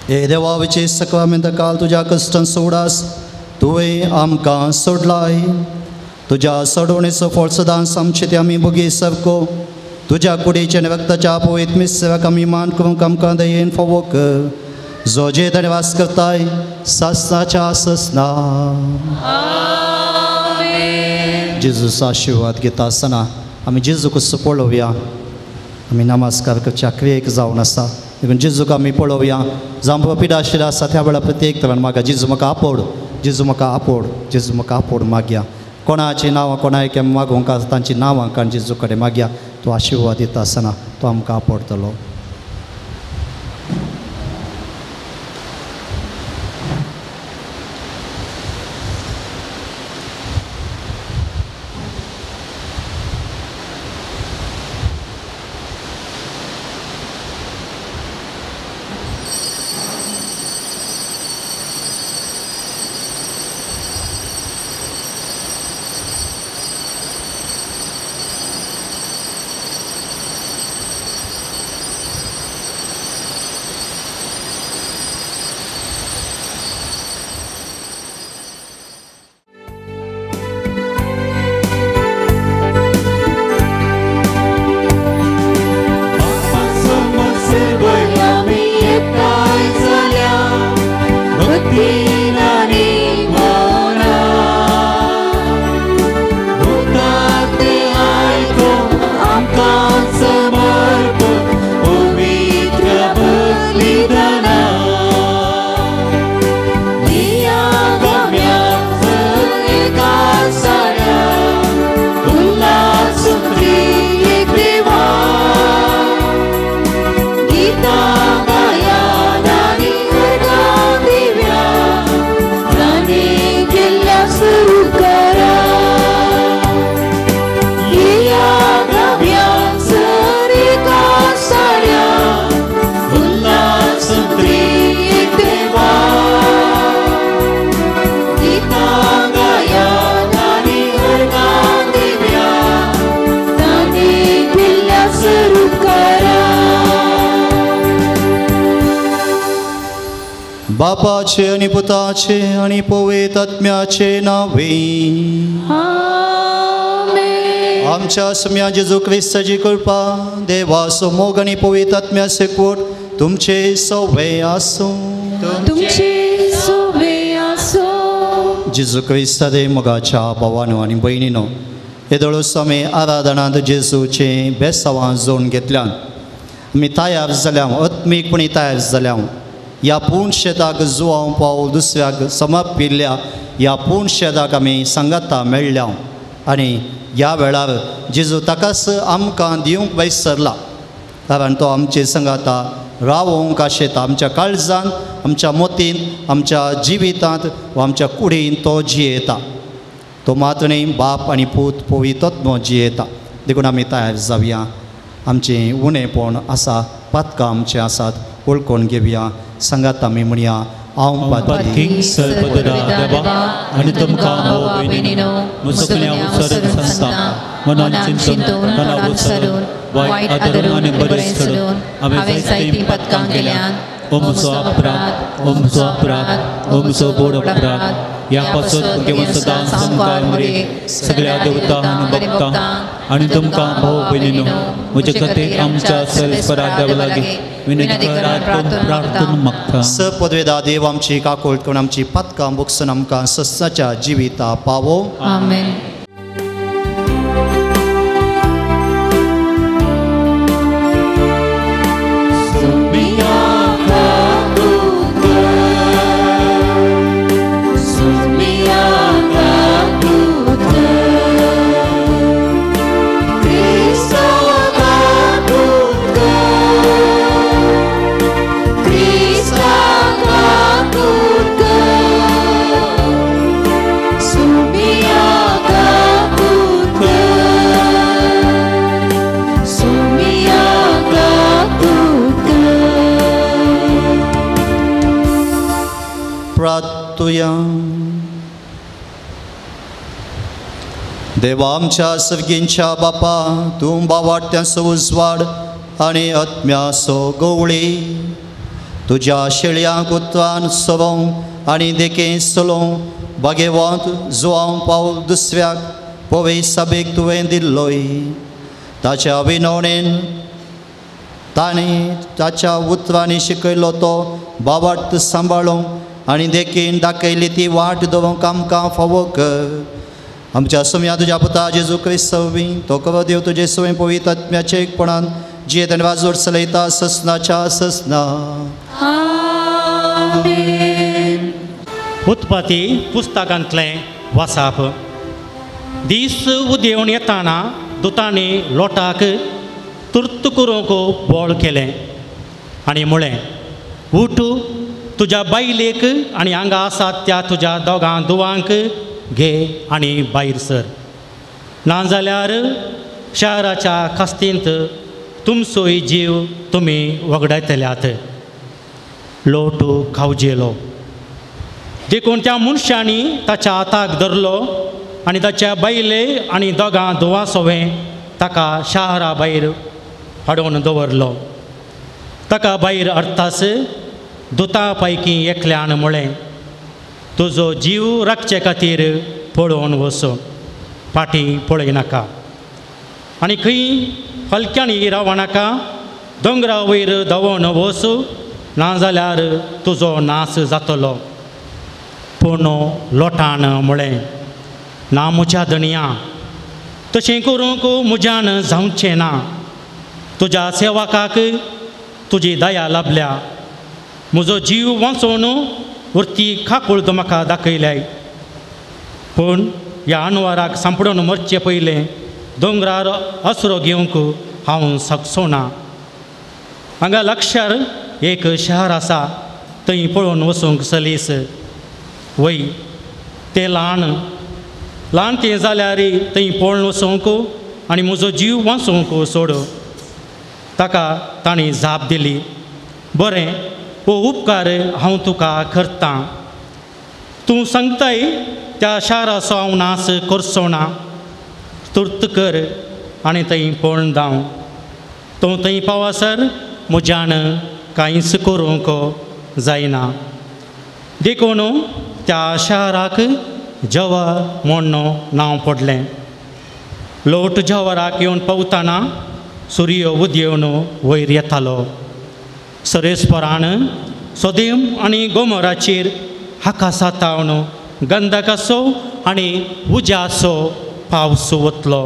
हे देवा विचे साक्रामेंता काल तुज्या कश्टान सोडास तुवें आमकां सोडलाय. तुज्या सोडवणेचो फळ सदांच आमचे ते आमी भोगी सारको तुज्या कुडीच्या आनी रक्ताच्या पवित्र मिस्राक आमी मान करूंक आमकां दयेन फावो कर, जो जे ताणें वास करताय सासनाच्या ससना. जेजूचो आशिर्वाद घेता आसतना आमी जेजूक पळोवया. आमी नमस्कार करच्या क्रियेक जावन आसा देखून जेजूक आमी पळोवया. जांबो पिडा आशिल्लो आसा त्या वेळार प्रत्येक तरान म्हाका जेजू म्हाका आपोड, जेजू म्हाका आपोड, जेजू म्हाका आपोड मागया. कोणाची नांवां कोणाक मागूंक आसा तांची नांवां काण जेजू कडेन मागया. तो आशिर्वाद दिता आसतना तो आमकां आपोडटलो. बापाचे आनी पुताचे आनी पवित्र आत्म्याचे नांवे आमेन. आमच्या सम्या जेजू क्रिस्ताची कृपा, देवाचो मोग आनी पवित्र आत्म्याचे एकवट तुमचे सवे आसूं. तुमचे सोवे आसूं. जेजू क्रिस्ता दे मोगाच्या भावानो आनी भयणीनो, येदोळूच आमी आराधनांत जेजूचें बेसांवां जोडून घेतल्यान आमी तयार जाल्या, आत्मीकपणी तयार जाल्या. ह्या पूर्ण शेताक जुवांव पावल दुसऱ्याक समर्पिल्ल्या ह्या पूर्ण शेताक आमी सांगाता मेळ्ळ्या आनी ह्या वेळार जेजू ताकाच आमकां दिवंक वयसरला, कारण तो आमचे सांगाता रावोंक आशेता. आमच्या काळजान, आमच्या मोतीन, आमच्या जिवितांत वा आमच्या कुडीन तो जियेता. तो मात न्ही, बाप आनी पूत पवित्र आत्मो जियेता. देखून आमी तयार जावया. आमचें उणेपण आसा, पातकां आमचें आसात, वळखून घेवया. सांगात आमी म्हणया, हांव पातकी सर्वदा देवा आनी तुमकां भाव भयणीनो म्हजो उत्सरून सांगता, मनान चिंतून मना उत्सरून वायट आदरून आनी बरें सोडून हांवें जायतीं पातकां केल्यान. ओ म्हजो अपराध, ओ म्हजो अपराध, ओ म्हजो बोड अपराध. ह्या पासत घेवन सदां सामकार मरे सगळ्या देवता आनी भक्तां आनी तुमकां भाव भयणीनो म्हजे खातीर आमच्या सर्वेस्परा देवा लागीं विनंती करात, प्रार्थना मागता. स पदवेदा देव आमची काकूळ करून आमची पातकां बुकसून आमकां सस्साच्या जिविता पावो. आमेन. देवा आमच्या सर्गींच्या बापा, तूं बावाट्यांचो उजवाड आनी आत्म्याचो गवळी, तुज्या शेळयांक उतरान सरोवंक आनी देखीन चलोवंक बागेवंत जुवांव पावल दुसऱ्याक पवे साबेक तुवें दिल्लोय. ताच्या विनवणेन ताणें ताच्या उतरांनी शिकयलो तो बावाट सांबाळूंक आनी देखीन दाखयली ती वाट दवरूंक आमकां फावो कर. आमच्या सोम्या तुज्या पुता जेजू क्रिस्तवी तो कव देव तुजे स्वयं पवित्र आत्म्याचे एकपणान जियेत आनी वाजोड चलयता ससनाच्या ससना. आमेन. उत्पत्ती पुस्तकांतलें वासाप. दीस उदेवन येताना दुतांनी लोटाक तुर्त करूंक बोळ केलें आनी म्हळें, उठ, तुज्या बायलेक आनी हांगा आसात त्या तुज्या दोगां दुवांक घे आनी भायर सर, नाजाल्यार शाराच्या खास्तींत तुमचोय जीव तुमी वगडायतल्यात. लोट खावजेलो. देखून त्या मनशांनी ताच्या हाताक धरलो आनी ताच्या बायले आनी दोगां धुवां सोवें ताका शारा भायर हाडून दवरलो. ताका भायर हाडटास दुता पैकी एकल्यान म्हळें, तुजो जीव राखचे खातीर पळोवन वच, फाटीं पळयनाका आनी खंय हलक्यांनी रावनाका, दोंगरा वयर धांवून वच, नाजाल्यार तुजो नाश जातलो. पूण लोटान म्हळें, ना म्हज्या धनया, तशें करूंक म्हज्यान जावचें ना. तुज्या सेवकाक तुजी दया लाभल्या, म्हजो जीव वांचोवन उरती काकूळ तूं म्हाका दाखयल्याय. पूण ह्या अनवाराक सांपडून मरचे पयलें दोंगरार आसरो घेवंक हांव शकचो ना. हांगा लागशार एक शहर आसा, थंय पळोवन वचूंक सलीस वय. तें ल्हान ल्हान तें जाल्यार थंय पळोवन वचूंक आनी म्हजो जीव वांचोवंक सोड. ताका तांणी जाप दिली, बरें, हो उपकार हांव तुका करतां. तूं सांगताय त्या शाराचो हांव नाश करचो ना. तुर्त कर आनी थंय पळोवन धांव. तूं थंय पावसर म्हज्यान कांयच करूंक जायना. देखून त्या शाराक जवर म्हूण नांव पडलें. लोट जवराक येवन पावतना सुर्य उदेवन वयर येतालो. सरेस्परान सोदेम आनी गोमोराचेर हाका तावन गंधकाचो आनी उज्याचो पावस वतलो.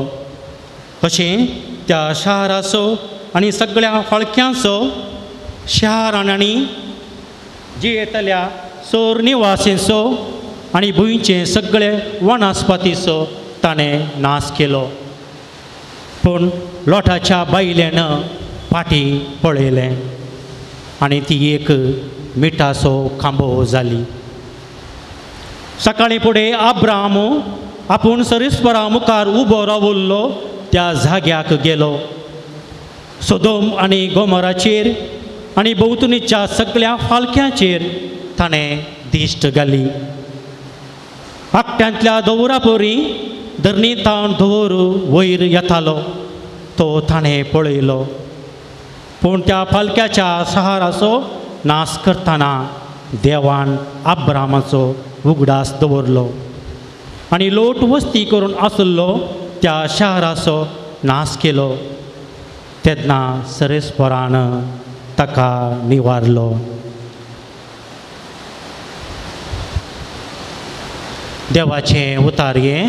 अशें त्या शाराचो आनी सगळ्या फाळक्यांचो शारान आनी जियेतल्या सोर निवासींचो आनी भुंयचे सगळे वनस्पतीचो ताणें नाश केलो. पूण लोटाच्या बायल्यान फाटीं पळयलें आनी ती एक मिठाचो खांबो जाली. सकाळीं फुडें अब्राम आपूण सरेस्परा मुखार उबो रावल्लो त्या जाग्याक गेलो. सोदोम आनी गोमोराचेर आनी भोंवतणीच्या सगळ्या फालक्यांचेर ताणें दिश्ट घाली. आकट्यांतल्या दवरा परी धरणी तावन धवर वयर येतालो तो ताणें पळयलो. पूण त्या फालक्याच्या सहाराचो नाश करतना देवान अब्रामाचो उगडास दवरलो आनी लोट वस्ती करून आसलो त्या शाराचो नाश केलो. तेन्ना सरेस्परान ताका निवारलो. देवाचें उतारयें.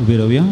उबे रावया.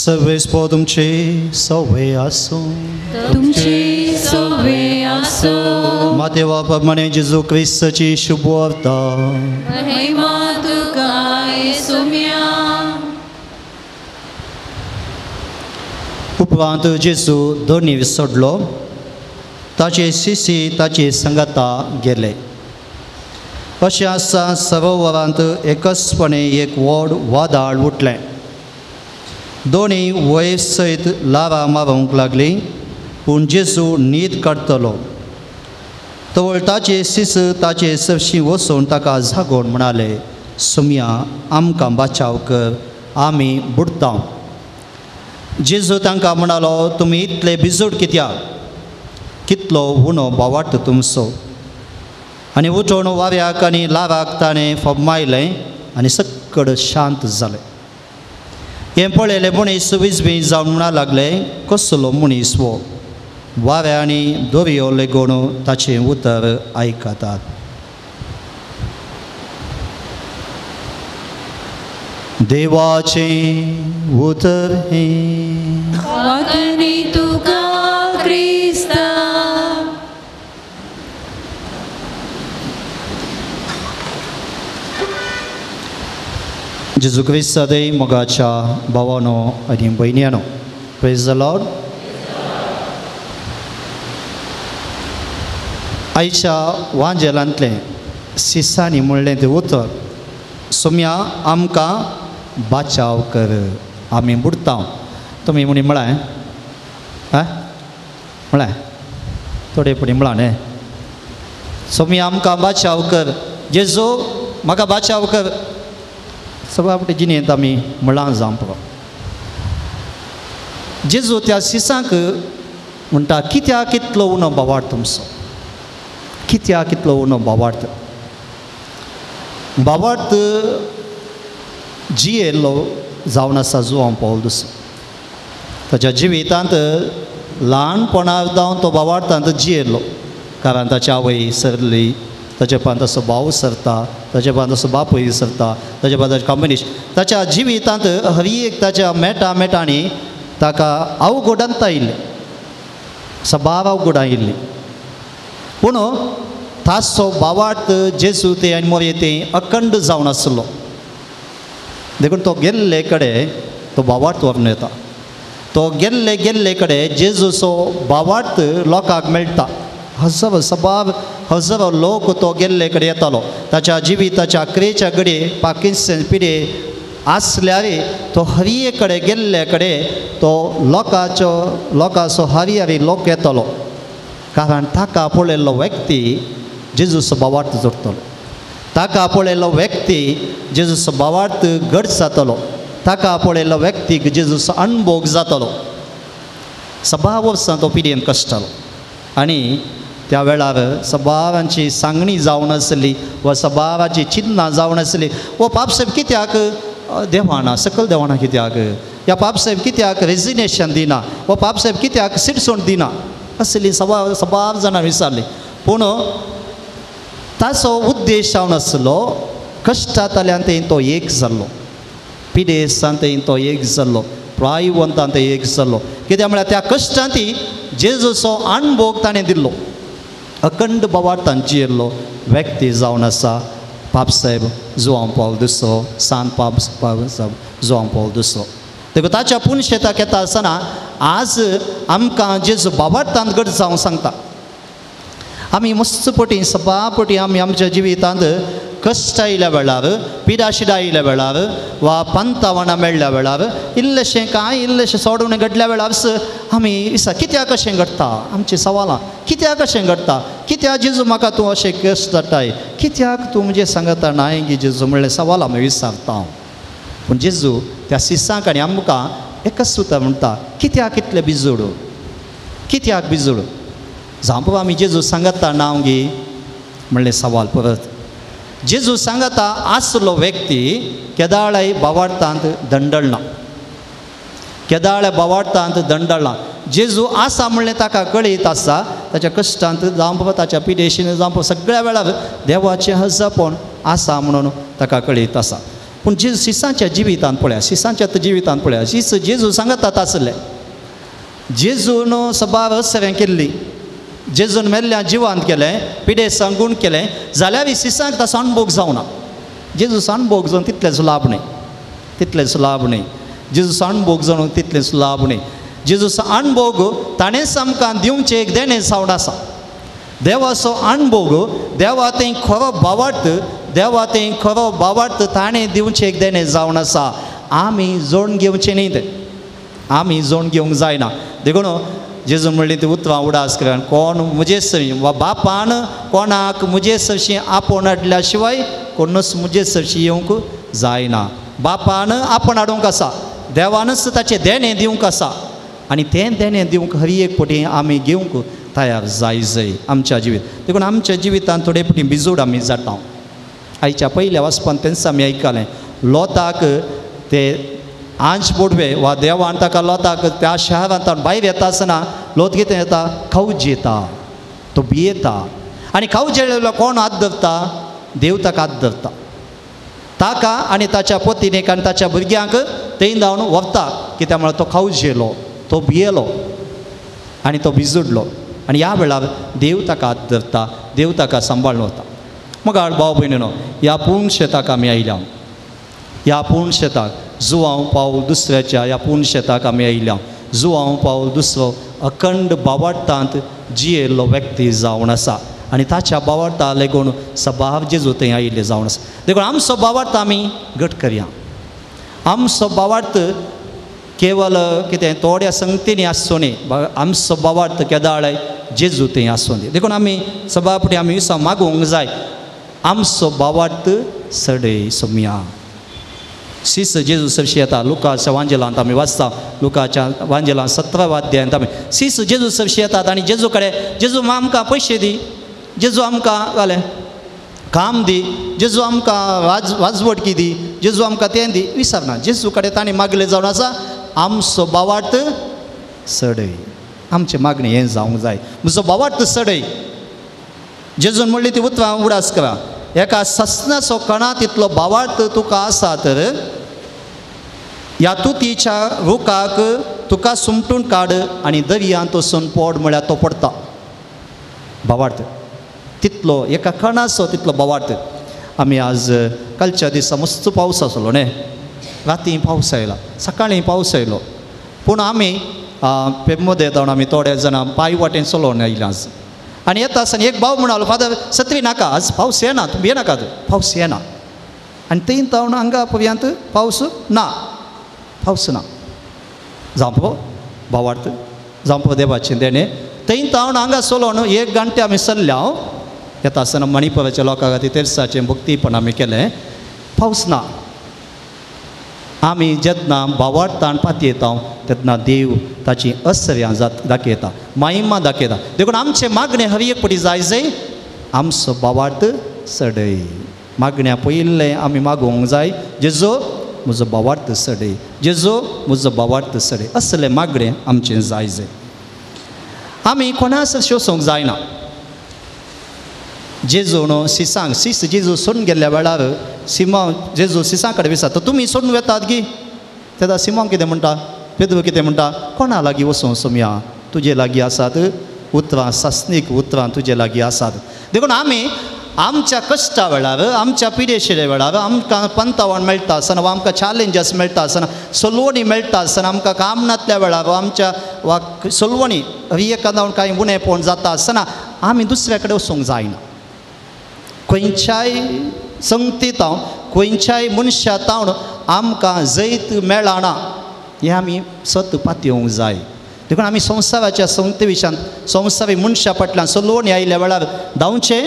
सर्वेस्पो तुमचे सवे आसूं, तुमचे सवे आसूं. मातेवा प्रमाणे जेजू क्रिस्ताची शुभवार्ता. महिमा तुका येसुम्या. उपरांत जेजू दोनी सोडलो, ताचे शिशी ताचे संगता गेले. अशें आसता सरोवरांत एकसपणे एक व्हड वादळ उठलें. दोनी वयर सयत ल्हारां मारूंक लागलीं, पूण जेजू न्हीद काडटलो. तवळ ताचे शिस ताचे सरशीं वचून ताका जागोवन म्हणाले, सुमया आमकां बाचाव कर, आमी बुडटा. जेजू तांकां म्हणालो, तुमी इतले भिजूड कित्याक? कितलो उणो बावाट तुमचो. आनी उठोवन वाऱ्याक आनी ल्हाराक ताणें फर्मायलें आनी सक्कड शांत जालें. हें पळयलें मनीस विजबी जावन म्हणा लागले, कसलो मनीस हो, वाऱ्या आनी दोरयो लेगून ताचें उतर आयकतात. देवाचें उतर हें. वाकणी तुका क्रिस्ता. जेजू क्रिस्ता दे मोगाच्या भावानो आनी भयण्यांनो, प्रेज the Lord. आयच्या वांजेलांतलें सिसांनी म्हणलें तें उतर, सोम्या आमकां बाचाव कर, आमी बुडटा. तुमी म्हणी म्हळां आं म्हळें थोडे फुडें म्हळां न्ही, सोम्या आमकां बाचाव कर, जेजू म्हाका बाचाव कर. सगळ्या फावटी जिणेंत आमी म्हळां जावं पुरो. जेजू त्या शिसांक म्हणटा, कित्याक कितलो उणो बावार्थ तुमचो, कित्याक कितलो उणो बावार्थ. बावार्थ जियेल्लो जावन आसा जुवांव पावल दुसरो. ताच्या जिवितांत ल्हानपणा जावन तो बावार्थांत जियेल्लो, कारण ताची आवय सरली, ताचे पांत ताचो भाव सरता, ताचे पांत ताचो बापूय सरता, ताचे पांत ताचें कॉम्बिनेशन. ताच्या जिवितांत हर एक ताच्या मेटा मेटांनी ताका अवगुडांत आयिल्लें, सबार अवगुडां आयिल्लीं. पूण ताचो बावार्थ जेजू ते आनी मोरे ते अखंड जावन आसलो. देखून तो गेल्ले कडेन तो बावार्थ व्हरून येता. तो गेल्ले गेल्ले कडेन जेजूचो बावार्थ लोकांक मेळटा. हजारो सबार हजारो लोक तो गेल्ले कडेन येतालो. ताच्या जिविताच्या क्रेच्या घडये पाकिस्तान पिडे आसल्यार तो हरये कडेन गेल्ले कडेन तो लोकांचो लोकांचो हरी हरी लोक येतालो, कारण ताका पळयल्लो व्यक्ती जेजूचो बावार्थ जोडटलो, ताका पळयल्लो व्यक्ती जेजूचो बावार्थ घट जातलो, ताका पळयल्लो व्यक्तीक जेजूचो अणभोग जातलो. सबार वर्सां तो पिडयेन कश्टालो आनी त्या वेळार सबारांची सांगणी जावन आसली वा सबाराची चिन्नां जावन आसली. वो पापसाहेब कित्याक देवाना सकल देवाना कित्याक, ह्या पापसाहेब कित्याक रेजिग्नेशन दिना, वा पापसाहेब कित्याक सिटसोण दिना, असली सबार सबार जाणां विचारली. पूण ताचो उद्देश जावन आसलो, कश्टांतल्यान थंय तो एक जाल्लो, पिडेस्तान थंय तो एक जाल्लो, प्रायवंतान थंय एक जाल्लो. कित्याक म्हळ्यार त्या कश्टांत जेजूचो अणभोग ताणें दिल्लो. अखंड बावार्थान जियेल्लो व्यक्ती जावन आसा पापसाहेब जुवांव पावल दुसरो, सान पाप साहेब जुवांव पावल दुसरो. देखून ताच्या पुनशेताक येता आसतना आज आमकां जेजू बावार्थान घट जावं सांगता. आमी मस्त पटी सबापटी आमी आमच्या जिवितांत कश्ट आयिल्ल्या वेळार, पिडाशिडा आयिल्ल्या वेळार वा पंतावणां मेळ्ळ्या वेळार, इल्लेशें कांय इल्लेशें सोडून घडल्या वेळार आमी विचार कित्याक अशें घडटा, आमचीं सवालां कित्याक अशें घडटा, कित्याक जेजू म्हाका तूं अशें कश्ट धाडटाय, कित्याक तूं म्हजें सांगता नाय गी जेजू म्हणलें सवाल आमी विचारता. पूण जेजू त्या शिसांक आनी आमकां एकच सुद्दां म्हणटा, कित्याक इतलें बिजूड, कित्याक बिजूड जावं आमी जेजू सांगता नांव गी म्हणलें सवाल परत. जेजू सांगता आसलो व्यक्ती केदाळाय बावार्थांत दंडळना, केदाळ्या बावार्थांत दंडळना. जेजू आसा म्हणलें ताका कळीत आसा, ताच्या कश्टांत जावं ताच्या पिडेशीन जावं सगळ्या वेळार देवाचें हजपण आसा म्हणून ताका कळीत आसा. पूण जेजू शिसांच्या जिवितांत पळया, शिसांच्या जिवितांत पळया, शिस जेजू सांगतात आसले. जेजून सबार असरें केल्ली, जेजून मेल्ल्या जिवांत केलें, पिडेसांक गूण केलें, जाल्यार सिसांक ताचो अणभोग जावना. जेजूचो अणभोग जावन तितलेंच लाभ न्हय, तितलेंच लाभ न्हय. जेजूचो अणभोग जावन तितलेंच लाभ न्हय. जेजूचो अणभोग ताणेंच आमकां दिवचें एक देणें जावन आसा. देवाचो अणभोग, देवा थंय खरो भावार्थ, देवा थंय खरो भावार्थ ताणें दिवचें एक देणें जावन आसा. आमी जोडून घेवचें न्ही तें, आमी जोडून घेवंक जायना. देखून जेजून म्हणली ती उतरां उडास करून, कोण म्हजे सरशी वा बापान कोणाक म्हजे सरशी आपोवन हाडल्या शिवाय कोणूच म्हजे सरशी येवंक जायना. बापान आपोवन हाडूंक आसा, देवानच ताचें देणें दिवंक आसा, आनी तें देणें दिवंक हर एक पटी आमी घेवंक तयार जाय जाय आमच्या जिवीत. देखून आमच्या जिवितांत थोडे पटी बिजूड आमी जाता. आयच्या पयल्या वाचपान तेंच आमी आयकलें, लोताक ते आंच बोडवे वा देवान ताका लोताक त्या शहरांत भायर येता आसतना लोत कितें येता, खावजेता, तो भियेता. आनी खावजेलो कोण हात धरता? देव ताका हात धरता. ताका आनी ताच्या पतिनीक आनी ताच्या भुरग्यांक थंय धांवन व्हरता. कित्याक म्हळ्यार तो खावजेलो, तो भियेलो आनी तो भिजुडलो. आनी ह्या वेळार देव ताका हात धरता, देव ताका सांबाळून वता. मगाळ भाव भयणीनो, ह्या पूर्ण शेताक आमी आयल्या. ह्या पूर्ण शेताक जुवांव पावल दुसऱ्याच्या, ह्या पूर्ण शेताक आमी आयल्या. जुवांव पावल दुसरो अखंड बावार्थांत जियेल्लो व्यक्ती जावन आसा, आनी ताच्या बावार्था लेगून सभाव जेजू थंय आयिल्ले जावन आसा. देखून आमचो बावार्थ आमी घट करया. आमचो बावार्थ केवल कितें थोड्या संगतींनी आसचो न्ही, आमचो बावार्थ केदाळ जेजू थंय आसूं दी. देखून आमी सभापटी आमी विसां मागूंक जाय, आमचो बावार्थ सडय सोमया. सीस जेजू सरशी येता, लुकाच्या वांजेलांत आमी वाचता, लुकाच्या वांजेलांत 17व्या अध्यायांत आमी सीस जेजू सरशी येतात आनी जेजू कडेन, जेजू आमकां पयशे दी, जेजू आमकां जालें काम दी, जेजू आमकां वाजवटकी दी, जेजू आमकां तें दी, विसरना. जेजू कडेन ताणें मागलें जावन आसा, आमचो बावार्थ सडय. आमचें मागणें हें जावंक जाय, म्हजो बावार्थ सडय. जेजून म्हणली ती उतरां उडास करा, एका ससनाचो कणा तितलो बावार्थ तुका आसा तर ह्या तुतीच्या रुखाक तुका सुमटून काड आनी दर्यांत वचून पोड म्हळ्यार तो पडटा. बावार्थ तितलो, एका कणाचो तितलो बावार्थ. आमी आज कालच्या दिसा मस्त पावस आसलो न्ही, राती पावस आयला, सकाळीं पावस आयलो, पूण आमी पेमोदे जावन आमी थोडे जाणां पांय वाटेन चलोवन आयले आज. आनी येता आसतना एक भाव म्हणालो, फादर सत्री नाका, आज पावस येना, तुमी येनाकात, पावस येना. आनी थंय जावन हांगा पर्यंत पावस ना, पावस ना. जावं भावार्थ, जावं देवाचें देणें. थंय जावन हांगा चलोवन 1 घंटे आमी चल्ल्या. हांव येता आसतना मणिपुराच्या लोकां खातीर तेर्साचें भक्तीपण आमी केलें. पावस ना. आमी जेन्ना भावार्थान पातयेता तेन्ना देव ताची असर्यां दाखयता, महिमा दाखयता. देखून आमचें मागणें हर एक पटी जाय जाय, आमचो भावार्थ सडय. मागण्या पयलें आमी मागूंक जाय, जेजो म्हजो भावार्थ सडय, जेजो म्हजो भावार्थ सडय, असलें मागणें आमचें जाय जाय. आमी कोणास शोसूंक जायना. जेजू न्हू सिसांक, सीस जेजू सोडून गेल्ल्या वेळार सिमांव जेजू सिसां कडेन विचारता, तुमी सोडून वेतात गी? तेन्ना सिमांव कितें म्हणटा, पेद्रू कितें म्हणटा, कोणा लागीं वचूं सोमया, तुजे लागीं आसात उतरां, सासणीक उतरां तुजे लागीं आसात. देखून आमी आमच्या कश्टा वेळार, आमच्या पिडेशिरे वेळार आमकां पंतावण मेळटा आसतना वा आमकां चॅलेंजस मेळटा आसतना, सोलवणी मेळटा आसतना, आमकां काम नासल्या वेळार वा आमच्या वा सोलवणी एकादावन कांय उणेपण जाता आसतना आमी दुसऱ्या कडेन वचूंक जायना. खंयच्याय संगतीत खंयच्याय मनशा तावन आमकां जैत मेळना हें आमी सत पातयेवंक जाय. देखून आमी संवसाराच्या संगती विशयांत संवसारी मनशा फाटल्यान सोलवणी आयिल्ल्या वेळार धांवचें,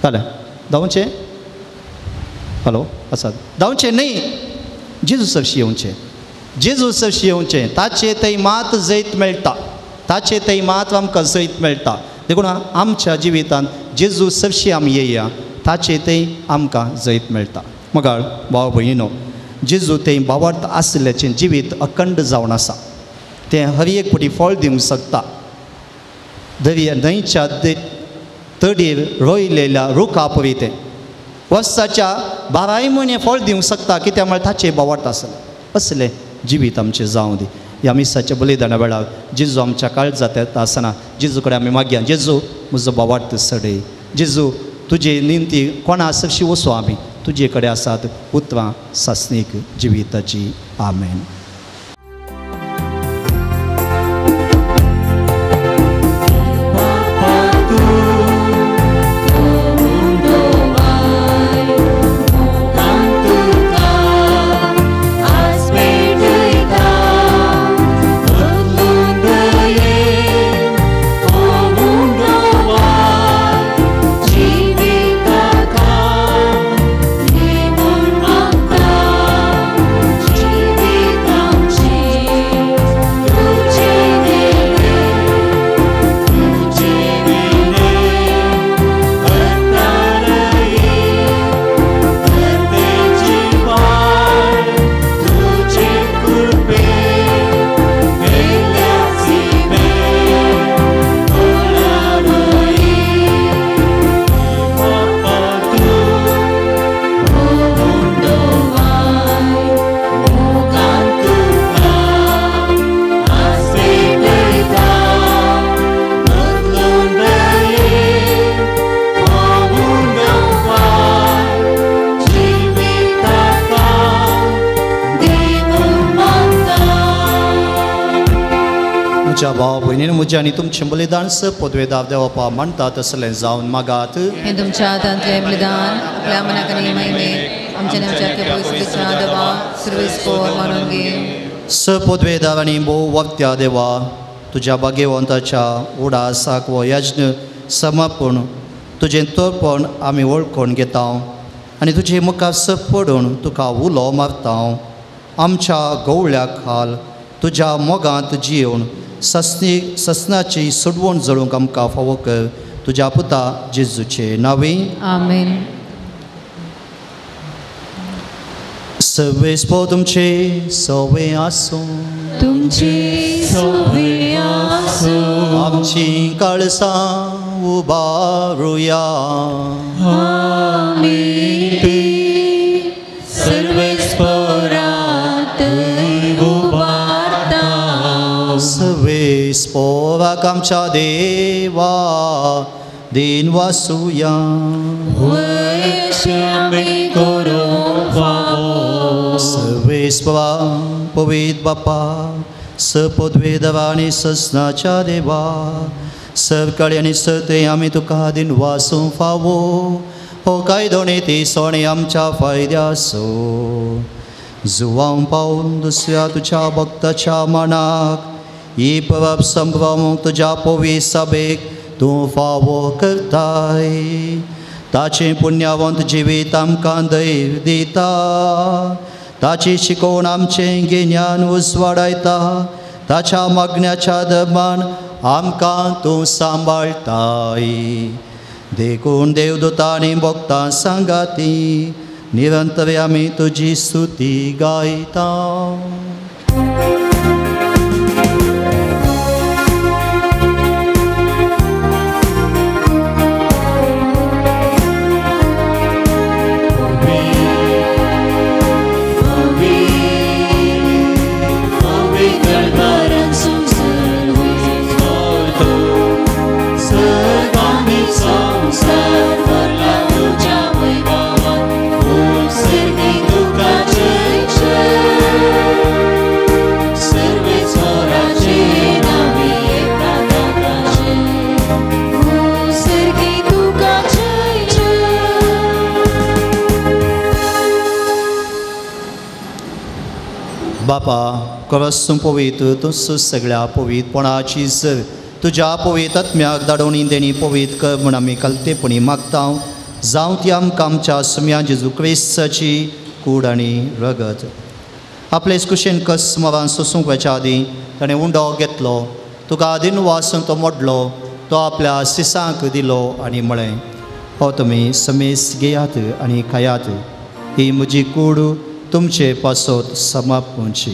जालें धांवचें, हॅलो आसा, धांवचें न्हय, जेजू सरशी येवचें, जेजू सरशी येवचें. ताचे थंय मात जैत मेळटा, ताचे थंय मात आमकां जैत मेळटा. देखून आमच्या जिवितांत जेजू सरशी आमी येया, ताचे थंय आमकां जैत मेळटा. मगाळ भाव भयणीनो, जेजू थंय भावार्थ आशिल्ल्याचें जिवीत अखंड जावन आसा, तें हर एक पटी फळ दिवंक शकता. दर्या न्हंयच्या तडीर रोयलेल्या रुखा परी तें वर्साच्या 12 म्हयने फळ दिवंक शकता, कित्याक म्हळ्यार ताचें भावार्थ आसलें. असलें जिवीत आमचें जावं दी. ह्या मिसाच्या बलिदाना वेळार जेजू आमच्या काळजांत येता आसतना जेजू कडेन आमी मागया, जेजू म्हजो भावार्थ सडय, जेजू तुजे निमती कोणा सरशी वचूं आमी तुजे कडेन आसात उतरां सासणीक जिविताची. आमेन. म्हज्या आनी तुमचें बलिदान स पदवेदार देवपा मानता तसलें जावन मागात. हें तुमच्या हातांतलें बलिदान आपल्या मनाक आनी महिमेक आमच्या आमच्या देवा सर्वेस्पोर मानून घे. स पदवेदार आनी भोव वक्त्या देवा तुज्या भाग्यवंताच्या उडासाक वो यज्ञ समर्पण तुजें तोरपण आमी वळखून घेता आनी तुजे मुखार स पडून तुका उलो मारता. आमच्या गवळ्या खाल तुज्या मोगांत जिवन ससनी ससनाची सोडवण जळूंक आमकां फावो कर तुज्या पुता जेजूचे नांवे. आमेन. सर्वेस्पोर तुमचे सवे आसूं. तुमचे सवे आसूं. आमची काळसां उबारुया. आमी ती सर्वेस्पोरात उबारता. सर्वेस्पोराक आमच्या देवा दिन वासुया. वयशे आमी करूंक फावो. सर्वेस्पोरा पवित्र बापा सपदवेदवा आनी ससनाच्या देवा सरकाळी आनी सरते आमी तुका दिन वासूंक फावो. हो कायदो ती सोणे आमच्या फायद्याचो जुवांव पावून दुसऱ्या तुज्या भक्ताच्या मनाक ही परब संभ्रमूंक तुज्या पवित्र सभेक तूं फावो करताय. ताचें पुण्यावंत जिवीत आमकां दैव दिता. ताची शिकोवण आमचें गिन्यान उजवाडायता. ताच्या मागण्याच्या दर्मान आमकां तूं सांबाळटाय. देखून देवदूतांनी भक्तां सांगाती निरंतर आमी तुजी स्तुती गायता. बापा करस तूं पवित्र तूं सगळ्या पवित्रपणाची सर तुज्या पवित्र आत्म्याक धाडवणी देणी पवित्र कर म्हूण आमी कलतेपणी मागता. जावं ती आमकां आमच्या सुम्या जेजू क्रिस्ताची कूड आनी रगत. आपले कुशेन कस मरान सोसूंक वचच्या आदीं ताणें उंडो घेतलो, तुका दिन वासून तो मोडलो, तो आपल्या सिसांक दिलो आनी म्हळें, हो तुमी समेस घेयात आनी खायात, ही म्हजी कूड तुमचे पासत समापची.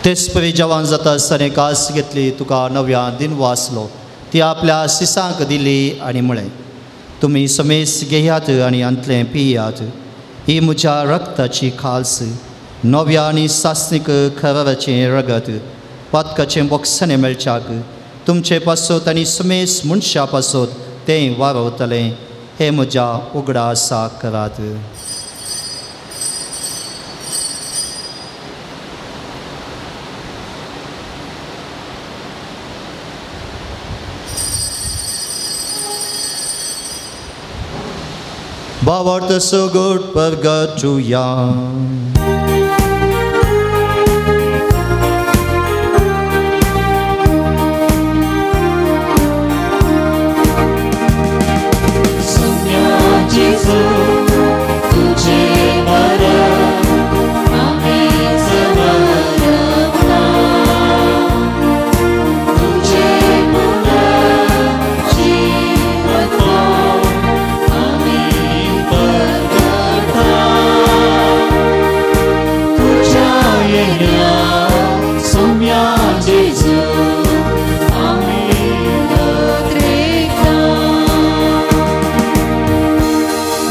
तेच परी जवान जाता आसतना कास घेतली, तुका नव्या दिन वाचलो, ती आपल्या सिसांक दिली आनी म्हळें, तुमी समेस घेयात आनी हांतलें पियात, ही म्हज्या रक्ताची खाल्स, नव्या आनी सासणीक खराचें रगत, पातकाचें बोगसणें मेळच्याक तुमचे पासत आनी समेस मनशा पासत तें वारवतलें. हें म्हज्या उगडासा करात. भावार्थ सगट परगटुया.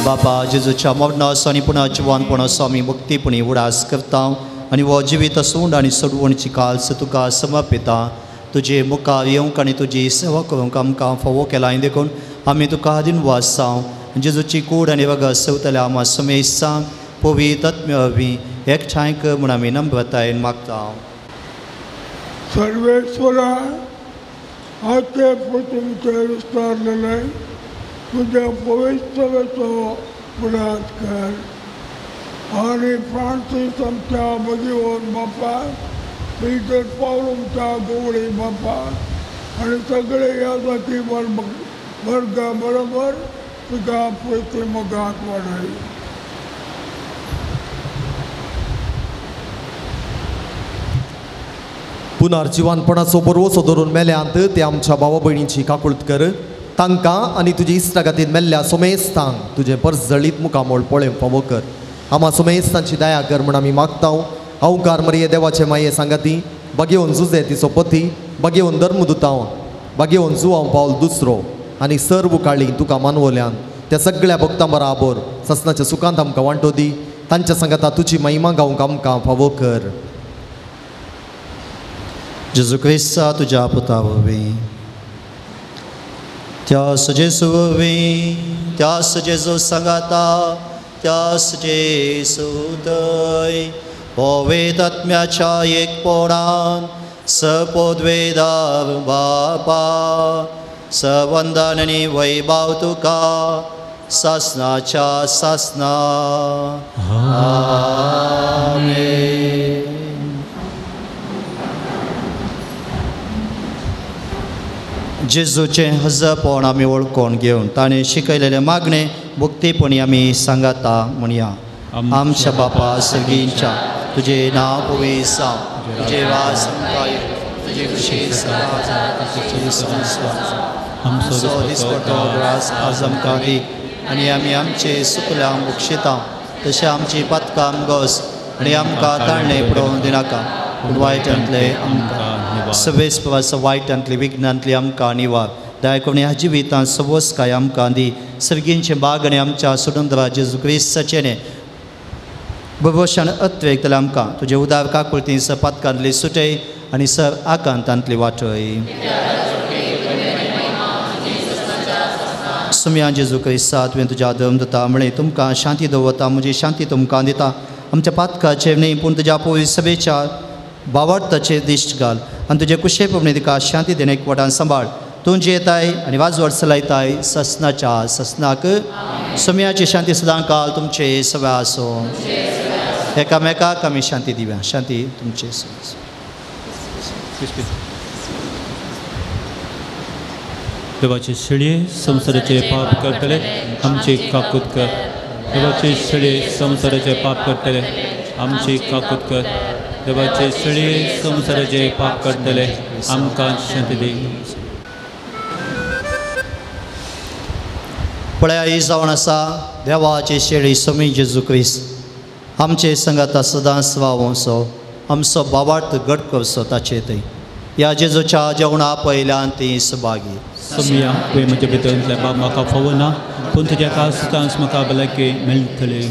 बापा जेजूच्या मरणाचो आनी पुनः जिवानपणाचो आमी मुक्तीपणी उडास करता आनी हो जिवीत सूंड आनी सोडवणची काल्स तुका समर्पिता. तुजे मुखार येवंक आनी तुजी सेवा करूंक आमकां फावो केला देखून आमी तुका दिनवास जावं. जेजूची कूड आनी रगत सेवतल्या आमा समेस्तांक पवित्र आत्म्या वरवीं एकठांय कर म्हूण आमी नम्रतायेन मागता. सर्वेश्वरा, आते पुतुमचे विस्तारलेले तुज्या पवित्रतेचो उडास कर आनी फ्रांसीस आमच्या बगीवर बापा, पीटर पावल आमच्या गोवळी बापा आनी सगळे ह्या जाती वर्गा बरोबर तुका पयते मोगात वाडय. पुनर्जिवानपणाचो बरवसो धरून मेल्यांत ते आमच्या भावा भयणींची काकुळत कर. तांकां आनी तुजी इश्टागतीन मेल्ल्या सोमेस्तांक तुजें परजळीत मुखामोळ पळय फावो कर. आमा सोमेस्तांची दया कर म्हूण आमी मागता. अवकार मरिये देवाचे माये सांगाती, बागेवन जुजे तिचो पती, बागेवन धर्मदुतांव, बागेवन जुवांव पावल दुसरो आनी सर्व काळी तुका मानवल्यान त्या सगळ्या भक्तां बराबर ससनाच्या सुखांत आमकां वांटो दी. तांच्या सांगाता तुजी महिमा गावंक आमकां फावो कर. जेजू क्रिस्ता तुज्या पुता वरवीं, त्या जेजू वरवीं, त्या जेजू सांगाता, त्या जेजू थंय पवित्र आत्म्याच्या एकपणान सपोद्वेदार बापा, सवंदन आनी वैभाव तुका सासनाच्या सासना. आमेन. जेजूचें हजरपण आमी वळखून घेवन ताणें शिकयलेलें मागणें भक्तीपणी आमी सांगाता म्हणया. आमच्या बापा सर्गींच्या, तुजें नांव पवित्र जावं, तुजें राज आमकां येवं, तुजी खुशी आमचो दिसपट्टो ग्रास आज आमकां दी आनी आमी आमचे सुकल्यांक बक्षिता तशें आमची पातकां आमगोस आनी आमकां ताळणें पडोवन दिनाका, पूण वायटांतलें आमकां सवेस प्रवास वायटांतली विघ्नांतली आमकां निवार. दया करून ह्या जिवितांत सवसकाय आमकां दी. सर्गींचे बाग आनी आमच्या सुडंद्रा जेजू क्रिस्ताचें भरवशान अत्वेक जाल्यार आमकां तुजे उदार काकुळती सर पातकांतली सुटय आनी सर आकांतांतली वाटय. सुम्या जेजू क्रिस्ता, तुवें तुज्या धर्मदुता म्हळें, तुमकां शांती दवरता, म्हजी शांती तुमकां दिता. आमच्या पातकाचेर न्ही पूण तुज्या पवित्र सभेच्या भावार्थाचेर दिश्ट घाल आनी तुजे कुशे प्रमाणे तिका शांती देणे एकवटान सांबाळ. तूं जियेताय आनी वाजवट चलयताय ससनाच्या ससनाक. सुम्याची शांती सदां काल तुमचे सगळ्या आसूं. एकामेकाक आमी शांती दिवया. शांती तुमचे. देवाचे शेळये संवसाराचे पाप करतले आमची काकूत कर. देवाचे शेळये संवसाराचे पाप करतले आमची काकूत कर. देवाचे शेळये संवसाराचे पाप करतले आमकां शांती दी. पळया ही जावन आसा देवाची शेळी स्वामी जेजू क्रिस्त आमचे संगाता सदांच वावोवचो, आमचो बावार्थ घट करचो ताचे थंय. ह्या जेजूच्या जेवणा पयल्यान ती सभागी. सोमया तुवें म्हज्या भितर बाब म्हाका फावना पूण तुज्या कास्तांस म्हाका भलायकी मेळटली.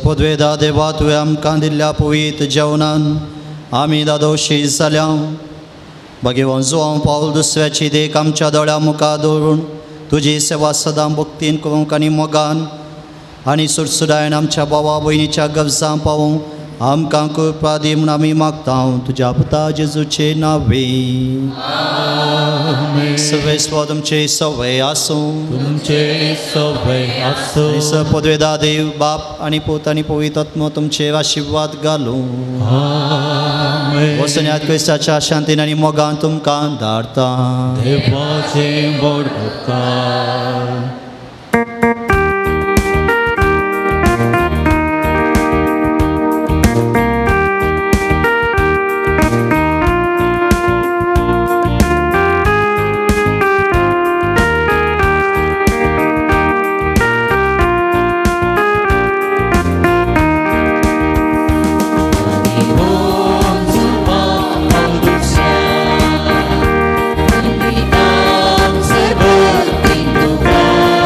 पदवेदा देवा तुवें आमकां दिल्ल्या पवीत जेवणान आमी दादोशी जाल्या. भगवान जुआंव पावल दुसऱ्याची देख आमच्या दोळ्या मुखार दवरून तुजी सेवा सदां भक्तीन करूंक आनी मोगान आनी सुरसुरायन आमच्या भावा भयणीच्या गरजां पावूंक आमकां कृपा दी म्हूण आमी मागता तुज्या पुता जेजूचे नांवे. सवेस्व तुमचे सवय आसूं. तुमचे सवय आसूं. पदवेदा देव बाप आनी पूत आनी पवित्र आत्मो तुमचेर आशिर्वाद घालूं. वसन्यात क्रिस्ताच्या शांतीन आनी मोगान तुमकां धाडता. देवाचे व्हड उपकार. Serbutin Tuhan.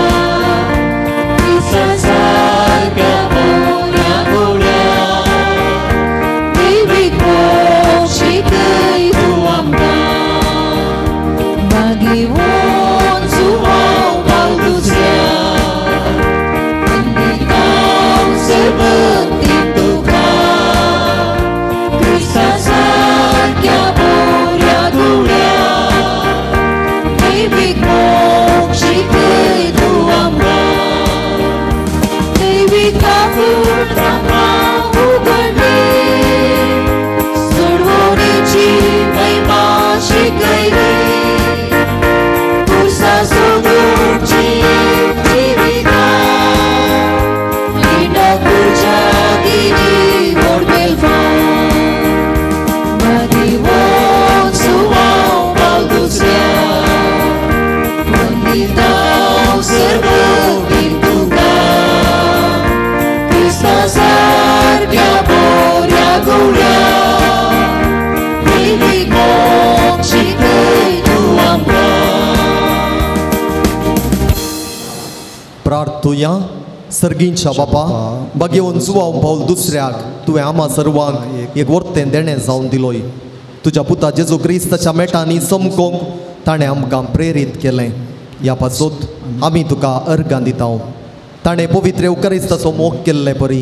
गवळ्या दैवीक मोग शिकय तूं आमकां. प्रार्थुया. सर्गींच्या बापा, बागेवन जुवाव पावल दुसऱ्याक तुवें आमा सर्वांक एक वर्तें देणें जावन दिलोय. तुज्या पुता जेजू क्रिस्ताच्या मेटांनी चमकोंक ताणें आमकां प्रेरीत केलें. ह्या पासत आमी तुका अर्गां दिता. ताणें पवित्र येवकारिस्ताचो मोग केल्ले परी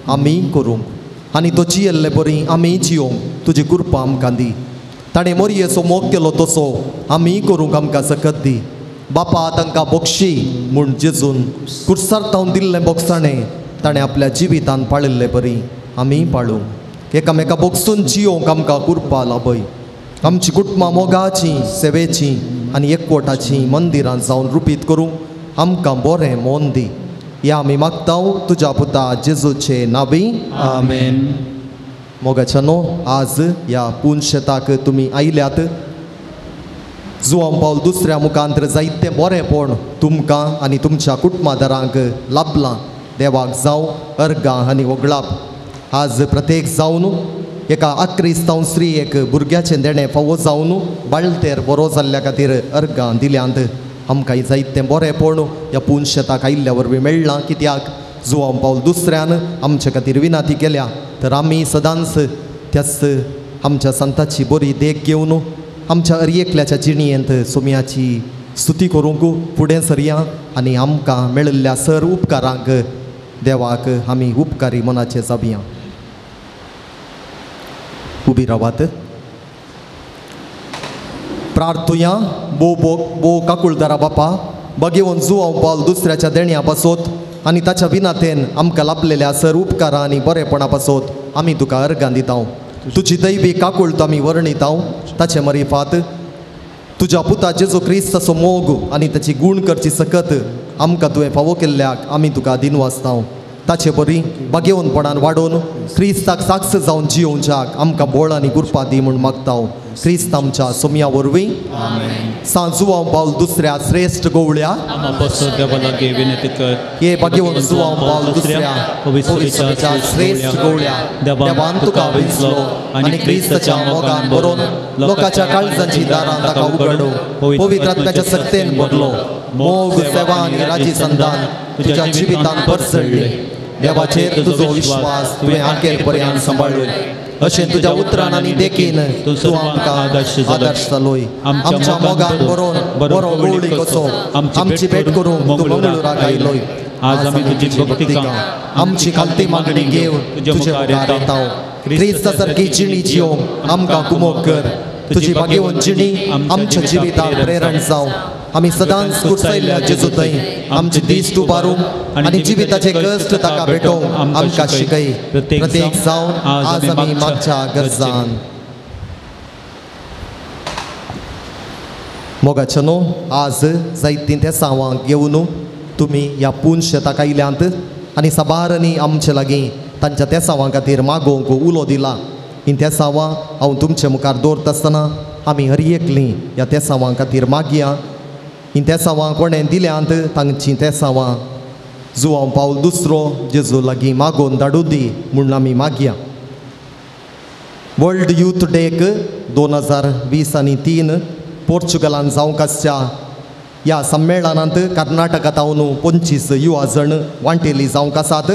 आमी करूंक आनी तो जियेल्ले परी आमी जियोंक तुजी कृपा आमकां दी. ताणें मोरयेचो मोग केलो तसो आमी करूंक आमकां सकत दी. बापा तांकां बक्षी म्हूण जेजून कुर्सार तावन दिल्लें बोगसाणें ताणें आपल्या जिवितान पाळिल्ले परी आमी पाळूंक, एकामेका बोगसून जियोंक आमकां कृपा लाभय. आमची कुटुंबां मोगाचीं, सेवेचीं आनी एकवटाचीं मंदिरां जावन रुपीत करूंक आमकां बरें मोन दी. ह्या आमी मागता तुज्या पुता जेजूचे नावी, आमेन. मोगाच्या न्हू, आज ह्या पुनशेताक तुमी आयल्यात. जुवां पावल दुसऱ्या मुखांतर जायतें बरेंपण तुमकां आनी तुमच्या कुटुंबादारांक लाभलां. देवाक जावं अर्गां आनी वगळाप. आज प्रत्येक जावन एका आक्रिस्तांव स्त्री एक भुरग्याचें देणें फावो जावन बाळतेर बरो जाल्ल्या खातीर अर्गां दिल्यांत. आमकां जायतें बरेंपण ह्या पुनशेताक आयिल्ल्या वरवीं मेळ्ळां. कित्याक जुवां पावल दुसऱ्यान आमचे खातीर विनाती केल्या तर आमी सदांच त्याच आमच्या संताची बरी देख घेवन आमच्या हर एकल्याच्या जिणेंत सोम्याची स्तुती करूंक फुडें सरया आनी आमकां मेळिल्ल्या सर उपकारांक देवाक आमी उपकारी मनाचे जावया. उबी रावात. प्रार्थुया. बो बो बो काकुळदारा बापा, बगेवन जुवांव पावल दुसऱ्याच्या देण्या पासत आनी ताच्या विनातेन आमकां लाभलेल्या सर उपकारां आनी बरेपणा पासत आमी तुका अर्गां दिता. तुजी दैवी काकुळत आमी वर्णिता. ताचे मरिफात तुज्या पुता जेजू क्रिस्ताचो मोग आनी ताची गूण करची सकत आमकां तुवें फावो केल्ल्याक आमी तुका दिनवासता. ताचे बरी बागेवनपणान वाडोवन क्रिस्ताक साक्ष जावन जियोवच्याक आमकां बळ आनी गुरपा दी म्हूण मागता. क्रिस्त आमच्या सोम्या वरवीं. सांजुवांव पावल दुसऱ्या श्रेश्ठ गोवळ्या हे बागेवन जुवांव पावल दुसऱ्या पवित्रच्या श्रेश्ठ गोवळ्या, देवान तुका विंचलो आनी क्रिस्ताच्या मोगान भरून लोकांच्या काळजांची दारां ताका उगडो पवित्र आत्म्याच्या सक्तेन भरलो. मोग, सेवा आनी राजी संदान तुज्या जिवितान परसळ्ळी. देवाचेर तुजो विश्वास तुवें आखेर पर्यंत सांबाळ्ळो. अशें तुज्या उतरान आनी देखीन तूं आमकां आदर्श जालोय. आमच्या मोगान बरोवन बरो गवळी कसो आमची भेट करूंक तूं मंगळुराक आयलोय. आज आमी तुजी भक्ती आमची खालती मागणी घेवन तुजे मुखार येता. क्रिस्ता सारकी जिणी जियोंक आमकां कुमोक कर. तुजी भाग्यवंत जिणी आमच्या जिविताक प्रेरण जावं. आमी सदांच कुर्सायल्ल्या जेजू थंय आमचे दीस उबारूंक आनी जिविताचे कश्ट ताका भेटोवंक आमकां शिकय. प्रत्येक जावन आज आमी मागच्या गरजान. मोगाच्या न्हू, आज जायतीं तेसांवांक घेवन तुमी ह्या पुनशेताक आयल्यांत आनी साबारांनी आमचे लागीं तांच्या तेसांवां खातीर मागोवंक उलो दिला. हीं तेसांवां हांव तुमचे मुखार दवरता आसतना आमी हर एकलीं ह्या तेसांवां खातीर मागया. हीं तेसांवां कोणें दिल्यांत तांचीं तेसांवां जुवांव पावल दुसरो जेजू लागीं मागोवन धाडूं दी म्हूण आमी मागया. वर्ल्ड यूथ डेक 2023 पोर्चुगलान जावंक आसच्या ह्या संमेळनांत कर्नाटकांत 25 युवा जण वांटेली जावंक आसात.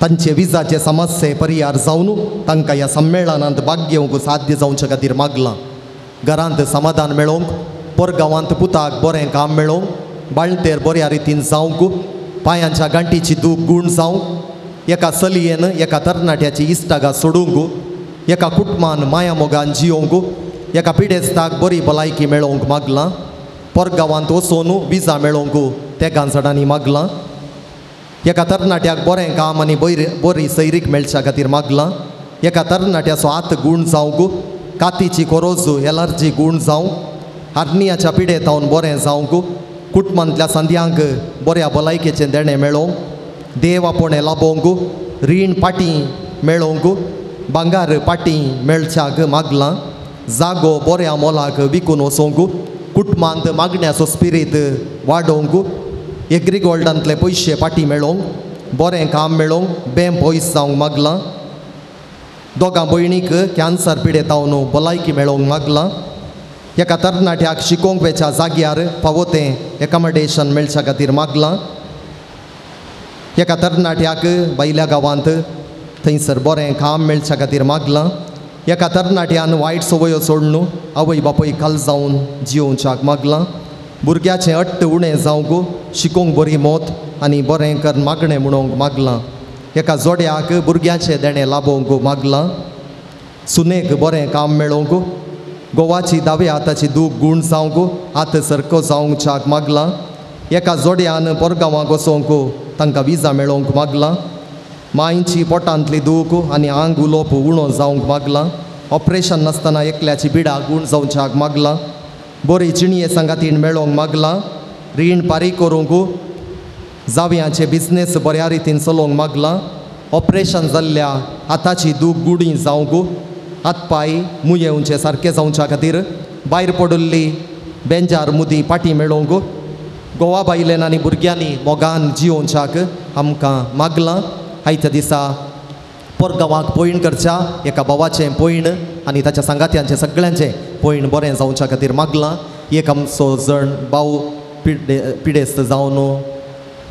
तांचे विजाचे समस्ये परिहार जावन तांकां ह्या संमेळनांत भाग घेवंक साध्य जावचे खातीर मागलां. घरांत समाधान मेळोवंक, परगांवांत पुताक बरें काम मेळोवंक, बाळंतेर बऱ्या रितीन जावंक, पांयांच्या गांठीची दूख गूण जावंक, एका चलयेन एका तरणाट्याची इश्टागां सोडूंक, एका कुटुंबान माया मोगान जियोवंक, एका पिडेस्ताक बरी भलायकी मेळोवंक मागलां. परगांवांत वचून विजा मेळोवंक तेगां जाणांनी मागलां. एका तरणाट्याक बरें काम आनी बरी सैरीक मेळच्या खातीर मागलां. एका तरणाट्याचो हात गूण जावंक, कातीची कोरोज एलर्जी गूण जावंक, हार्नियाच्या पिडेतावन बरें जावंक, कुटुंबांतल्या सांद्यांक बऱ्या भलायकेचें देणें मेळोवंक, देव आपोवणें लाभोवंक, रीण पाटी मेळोवंक, भांगार पाटी मेळच्याक मागलां. जागो बऱ्या मोलाक विकून वचोवंक, कुटुंबांत मागण्याचो स्पिरीत वाडोवंक, एग्री गोल्डांतले पयशे पाटी मेळोवंक, बरें काम मेळोवंक, बेम पयस जावंक मागलां. दोगां भयणीक कॅन्सर पिडेतावन भलायकी मेळोवंक मागलां. एका तरणाट्याक शिकोवंक वेच्या जाग्यार फावो तें एकोमोडेशन मेळच्या खातीर मागलां. एका तरणाट्याक भायल्या गांवांत थंयसर बरें काम मेळच्या खातीर मागलां. एका तरणाट्यान वायट संवयो सोडून आवय बापूय खाल जावन जियोवच्याक मागलां. भुरग्याचें अट्ट उणें जावंक शिकोवंक बरी मोत आनी बरें कर मागणें म्हणूंक मागलां. एका जोड्याक भुरग्याचें देणें लाभोवंक मागलां. सुनेक बरें काम मेळोवंक, गोवाची दाव्या हाताची दूख गूण जावंक हात सारको जावंकच्याक मागलां. एका जोड्यान परगांवाक वचोंक तांकां विजा मेळोवंक मागलां. मांयची पोटांतली दूख आनी आंग उलोवप उणो जावंक मागलां. ऑपरेशन नासतना एकल्याची बिडा गूण जावच्याक मागलां. बरी जिणये सांगातीन मेळोवंक मागलां. रीण फारीक करूंक, जावयांचे बिजनेस बऱ्या रितीन चलोवंक मागलां. ऑपरेशन जाल्ल्या हाताची दूख गुडी जावंक, हात पांय मुयेवचे सारके जावच्या खातीर, भायर पडिल्ली बेंजार मुदी पाटी मेळोवंक, गोवा बायलेन आनी भुरग्यांनी मोगान जियोवच्याक आमकां मागलां. आयच्या दिसा परगांवाक पयण करच्या एका भावाचें पयण आनी ताच्या सांगात्यांचें सगळ्यांचें पयण बरें जावच्या खातीर मागलां. एक आमचो जण भाव पिडेस्त जावन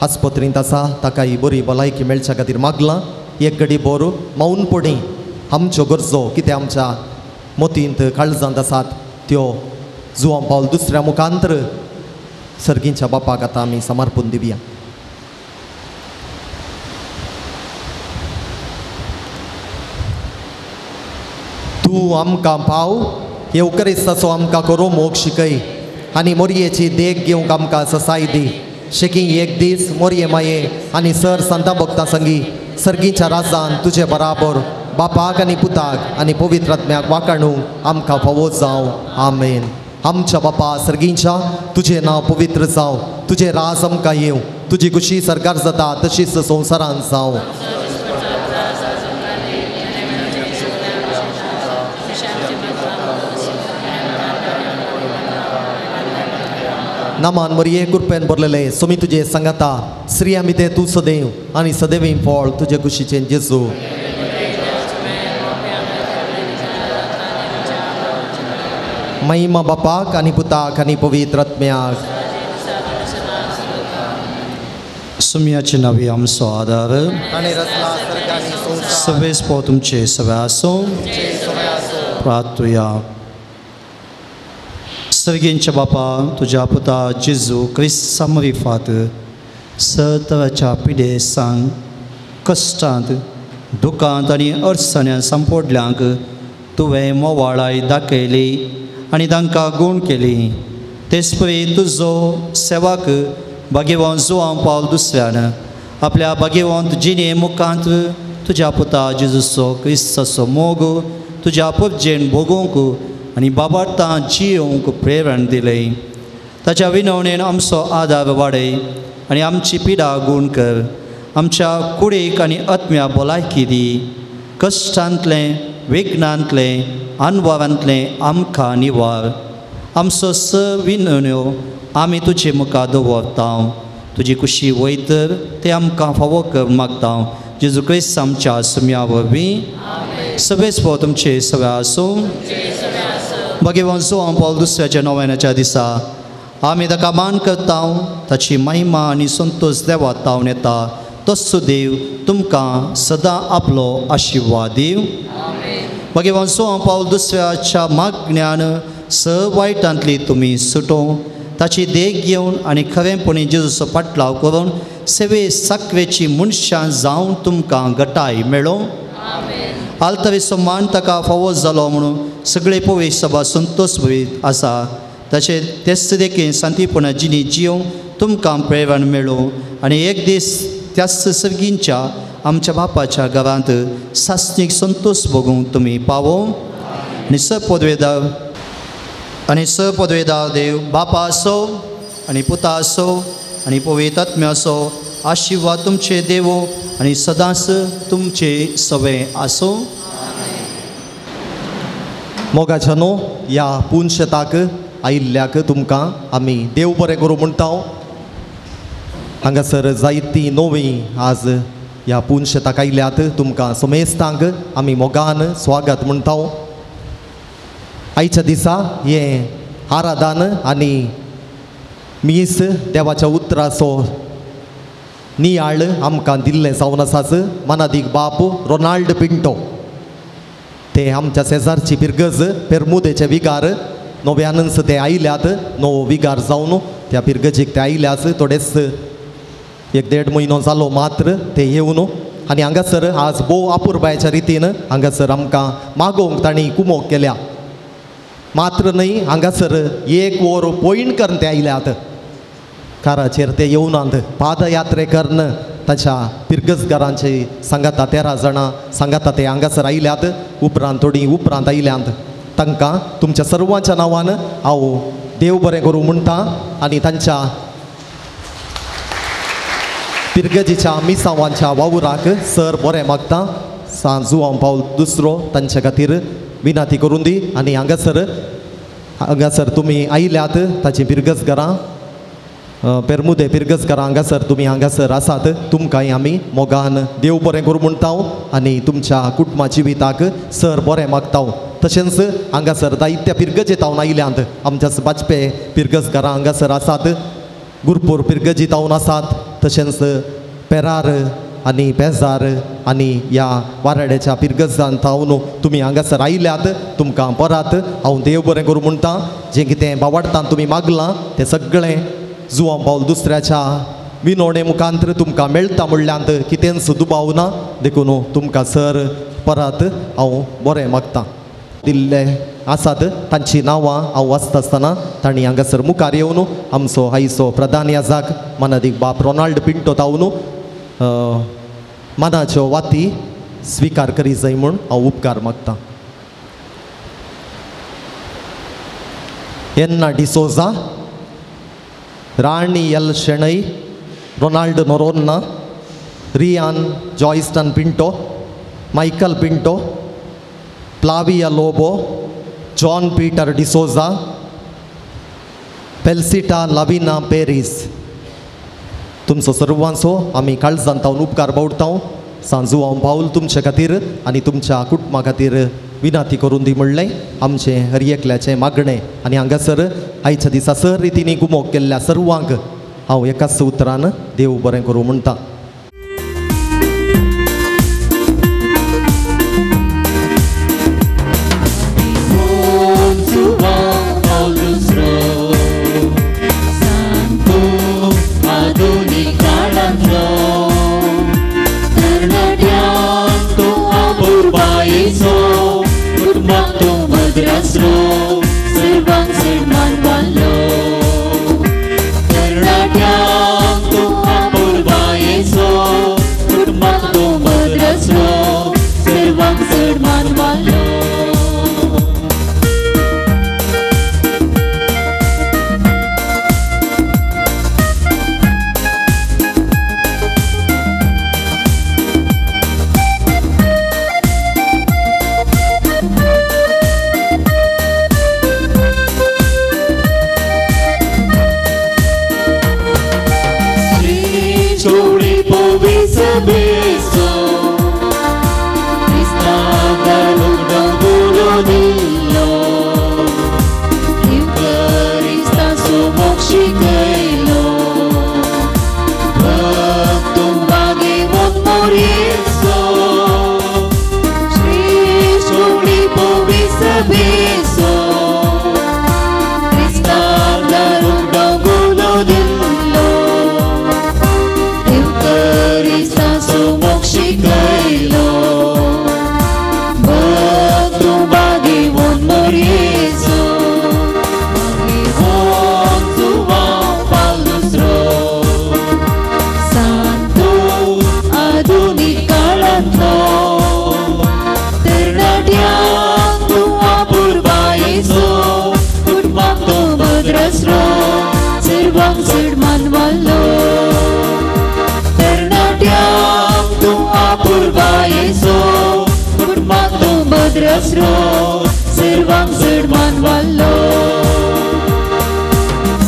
आस्पत्रींत आसा, ताकाय बरी भलायकी मेळच्या खातीर मागलां. एक घडी बरो मौनपणी आमच्यो गरजो कितें आमच्या मतींत काळजांत आसात त्यो जुवां पावल दुसऱ्या मुखांतर सर्गींच्या बापाक आतां आमी समर्पून दिवया. तूं आमकां पाव येवकरिस्ताचो आमकां करो मोग शिकय आनी मोरयेची देख घेवंक आमकां ससाय दी. शेकी एक दीस मोरये माये आनी सर संता भक्तां संगी सर्गीच्या राजान तुजे बराबर बापाक आनी पुताक आनी पवित्र आत्म्याक वाकाणूंक आमकां फावो जावं. आमेन. आमच्या बापा सर्गींच्या, तुजें नांव पवित्र जावं, तुजें राज आमकां येवं, तुजी खुशी सरकार जाता तशीच संवसारान जावं. नामान मरिये कृपेन भरलेले सोमी तुजे सांगाता, स्त्रिया मिते तूं सदैव आनी सदैवी फळ तुजे खुशीचें जेजू. महिमा बापाक आनी पुताक आनी पवित्र आत्म्याक. सुम्याचे नवी आमचो आदार सवेस पो तुमचे सवे आसूं. प्रार्थुया. सर्गींच्या बापा, तुज्या पुता जेजू क्रिस्ता मरिफात सतराच्या पिडेसांक, कश्टांत, दुखांत आनी अडचण्यांत सांपडल्यांक तुवें मोवाळाय दाखयली आनी तांकां गूण केली. तेच परी तुजो सेवाक भाग्यवंत जुवां पावल दुसऱ्यान आपल्या भाग्यवंत जिणे मुखांत तुज्या पुता जेजूचो क्रिस्ताचो मोग तुज्या पुर्जेन भोगोवंक आनी बाबार्तां जियोवंक प्रेरण दिलें. ताच्या विनवणेन आमचो आदार वाडय आनी आमची पिडा गूण कर. आमच्या कुडीक आनी आत्म्या भलायकी दी. कश्टांतलें, विघ्नांतलें, अनवारांतलें आमकां निवार. आमचो स विनवण्यो आमी तुजे मुखार दवरता. तुजी कुशी वयतर तें आमकां फावो कर मागता. जेजू क्रिस्त आमच्या सुम्या वरवीं. सगळेच फाव तुमचे सगळे आसूं. भाग्यवान जुवां पावल दुसऱ्याच्या नव्याच्या दिसा आमी ताका मान करता, ताची महिमा आनी संतोश देवा तावन येता. तस्सो देव तुमकां सदां आपलो आशिर्वाद दिवं. भाग्यवान जुवां पावल दुसऱ्याच्या मागण्यान स वायटांतली तुमी सुटोवं. ताची देख घेवन आनी खरेंपणी जेजूचो पाटलाव करून सेवे साकवेची मनशां जावन तुमकां गटाय मेळों. आल्तरेचो मान ताका फावो जालो म्हणून सगळे पवित्र सभा संतोष भरीत आसा. तशें तेच देखीन शांतीपणा जिणी जियोवंक तुमकां प्रेरण मेळूं आनी एक दीस त्याच सर्गींच्या आमच्या बापाच्या घरांत सासणीक संतोष भोगूंक तुमी पावो. आनी स आनी सपदवेदार देव बापा आसो आनी पुता आसो आनी पवित्र आत्म्या आसो आशिर्वाद तुमचे देवो आनी सदांच तुमचे सवे आसूं. मोगाच्या न्हू ह्या पुनशेताक आयिल्ल्याक तुमकां आमी देव बरें करूं म्हणटा. हांगासर जायतीं नवीं आज ह्या पुनशेताक आयल्यात तुमकां समेस्तांक आमी मोगान स्वागत म्हणटा. आयच्या दिसा हें आराधन आनी मीस देवाच्या उतराचो नियाळ आमकां दिल्लें जावन आसाच मनादीक बाप रोनाल्ड पिंटो ते आमच्या शेजारची पिरगज पेरमुदेचे विगार नव्यानच ते आयल्यात नवो विगार जावन त्या पिरगजीक ते आयल्याच थोडेच एक देड म्हयनो जालो मात्र ते येवन आनी हांगासर आज भोव अपुरबायेच्या रितीन हांगासर आमकां मागोवंक तांणी कुमोक केल्या. मात्र न्हय हांगासर एक वर पॉयंट करून ते आयल्यात काराचेर ते येवनात पादयात्रे करून ताच्या पिरगजगारांचे सांगाता 13 जाणां सांगाता ते हांगासर आयल्यात उपरांत थोडीं उपरांत आयल्यात. तांकां तुमच्या सर्वांच्या नांवान हांव देव बरें करूं म्हणटा आनी तांच्या पिरगजीच्या मिसांवांच्या वावराक सर बरें मागता. सांत जुवांव पावल दुसरो तांच्या खातीर विनंती करून दी आनी हांगासर हांगासर तुमी आयल्यात ताची पिरगजगारां पेरमुदे पिरगजगारां हांगासर तुमी हांगासर आसात तुमकांय आमी मोगान देव बरें करूं म्हणटा आनी तुमच्या कुटुंबा जिविताक सर बरें मागता. तशेंच हांगासर जायत्या पिरगजे तावन आयल्यात आमच्या बाजपे पिरगजगारां हांगासर आसात गुरपूर पिरगजी तावन आसात तशेंच पेरार आनी पेजार आनी ह्या वाराड्याच्या पिरगजान तावन तुमी हांगासर आयल्यात तुमकां परत हांव देव बरें करूं म्हणटा. जें कितें बावाडटान तुमी मागलां तें सगळें जुवांव पावल दुसऱ्याच्या विनोणे मुखांतर तुमकां मेळटा म्हणल्यांत कितेंच दुबाव ना देखून तुमकां सर परत हांव बरें मागता. दिल्ले आसात तांची नांवां हांव वाचता आसतना तांणी हांगासर मुखार येवन आमचो आयचो प्रधान याजाक मनादीक बाप रोनाल्ड पिंटो तावन मनाच्यो वाती स्विकार करी जाय म्हूण हांव उपकार मागता. Enna D'Souza, Rani L Shenoy, Ronald Noronha, Riyan Joyston Pinto, Michael Pinto, Flavia Lobo, John Peter D'Souza, Felicita Lavina Paris. तुमचो सर्वांचो आमी काळजान तावन उपकार बावडटा. सांजू हांव पावल तुमचे खातीर आनी तुमच्या कुटुंबा खातीर विनंती करून दी म्हणलें आमचें हर एकल्याचें मागणें आनी हांगासर आयच्या दिसा सर रितींनी गुमोक केल्ल्या सर्वांक हांव एकाच उतरान देव बरें करूं म्हणटा.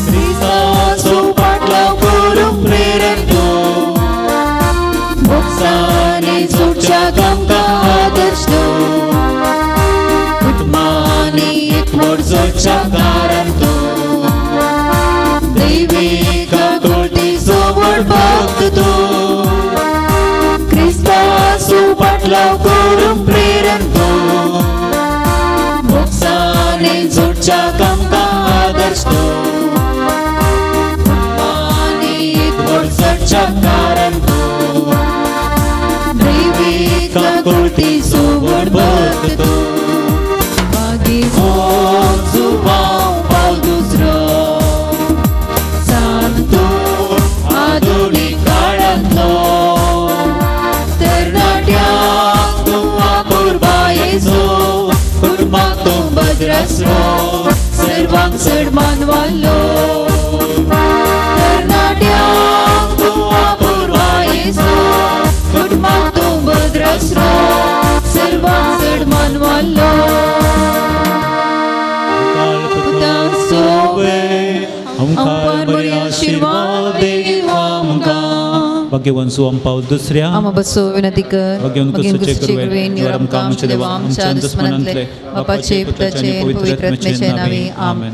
Cristaso patlaw purong prerento, buksan भक्त तूं क्रिस्तासु पाटलाव करूंक प्रेरण तूं मोगसाने जोडच्या कामकां आदर्श तूं आनी एकवट चडच्या कारण तूं दैवी काकुळतीचो व्हड भक्त तूं भाग्यवंत जुवांव पावल दुसरो सांत तूं आधुनीक काळांतलो तरणाट्यांक तूं अपुरबायेचो कुटुंबाक तूं भद्रासरो सर्वांक चड मानवालो तरणाट्यांक तूं अपुरबायेचो कुटुंबाक तूं भद्रासरो सर्वांक चड मानवालो भाग्यवान जुवांव पावल दुसऱ्या आमा बसो विनंती कर भाग्यवान कुसूचे कृपेन निवार आमकां आमच्या देवा आमच्या दुस्मनांतले बापाचे पुताचे पवित्र आत्म्याचे नावे आमेन.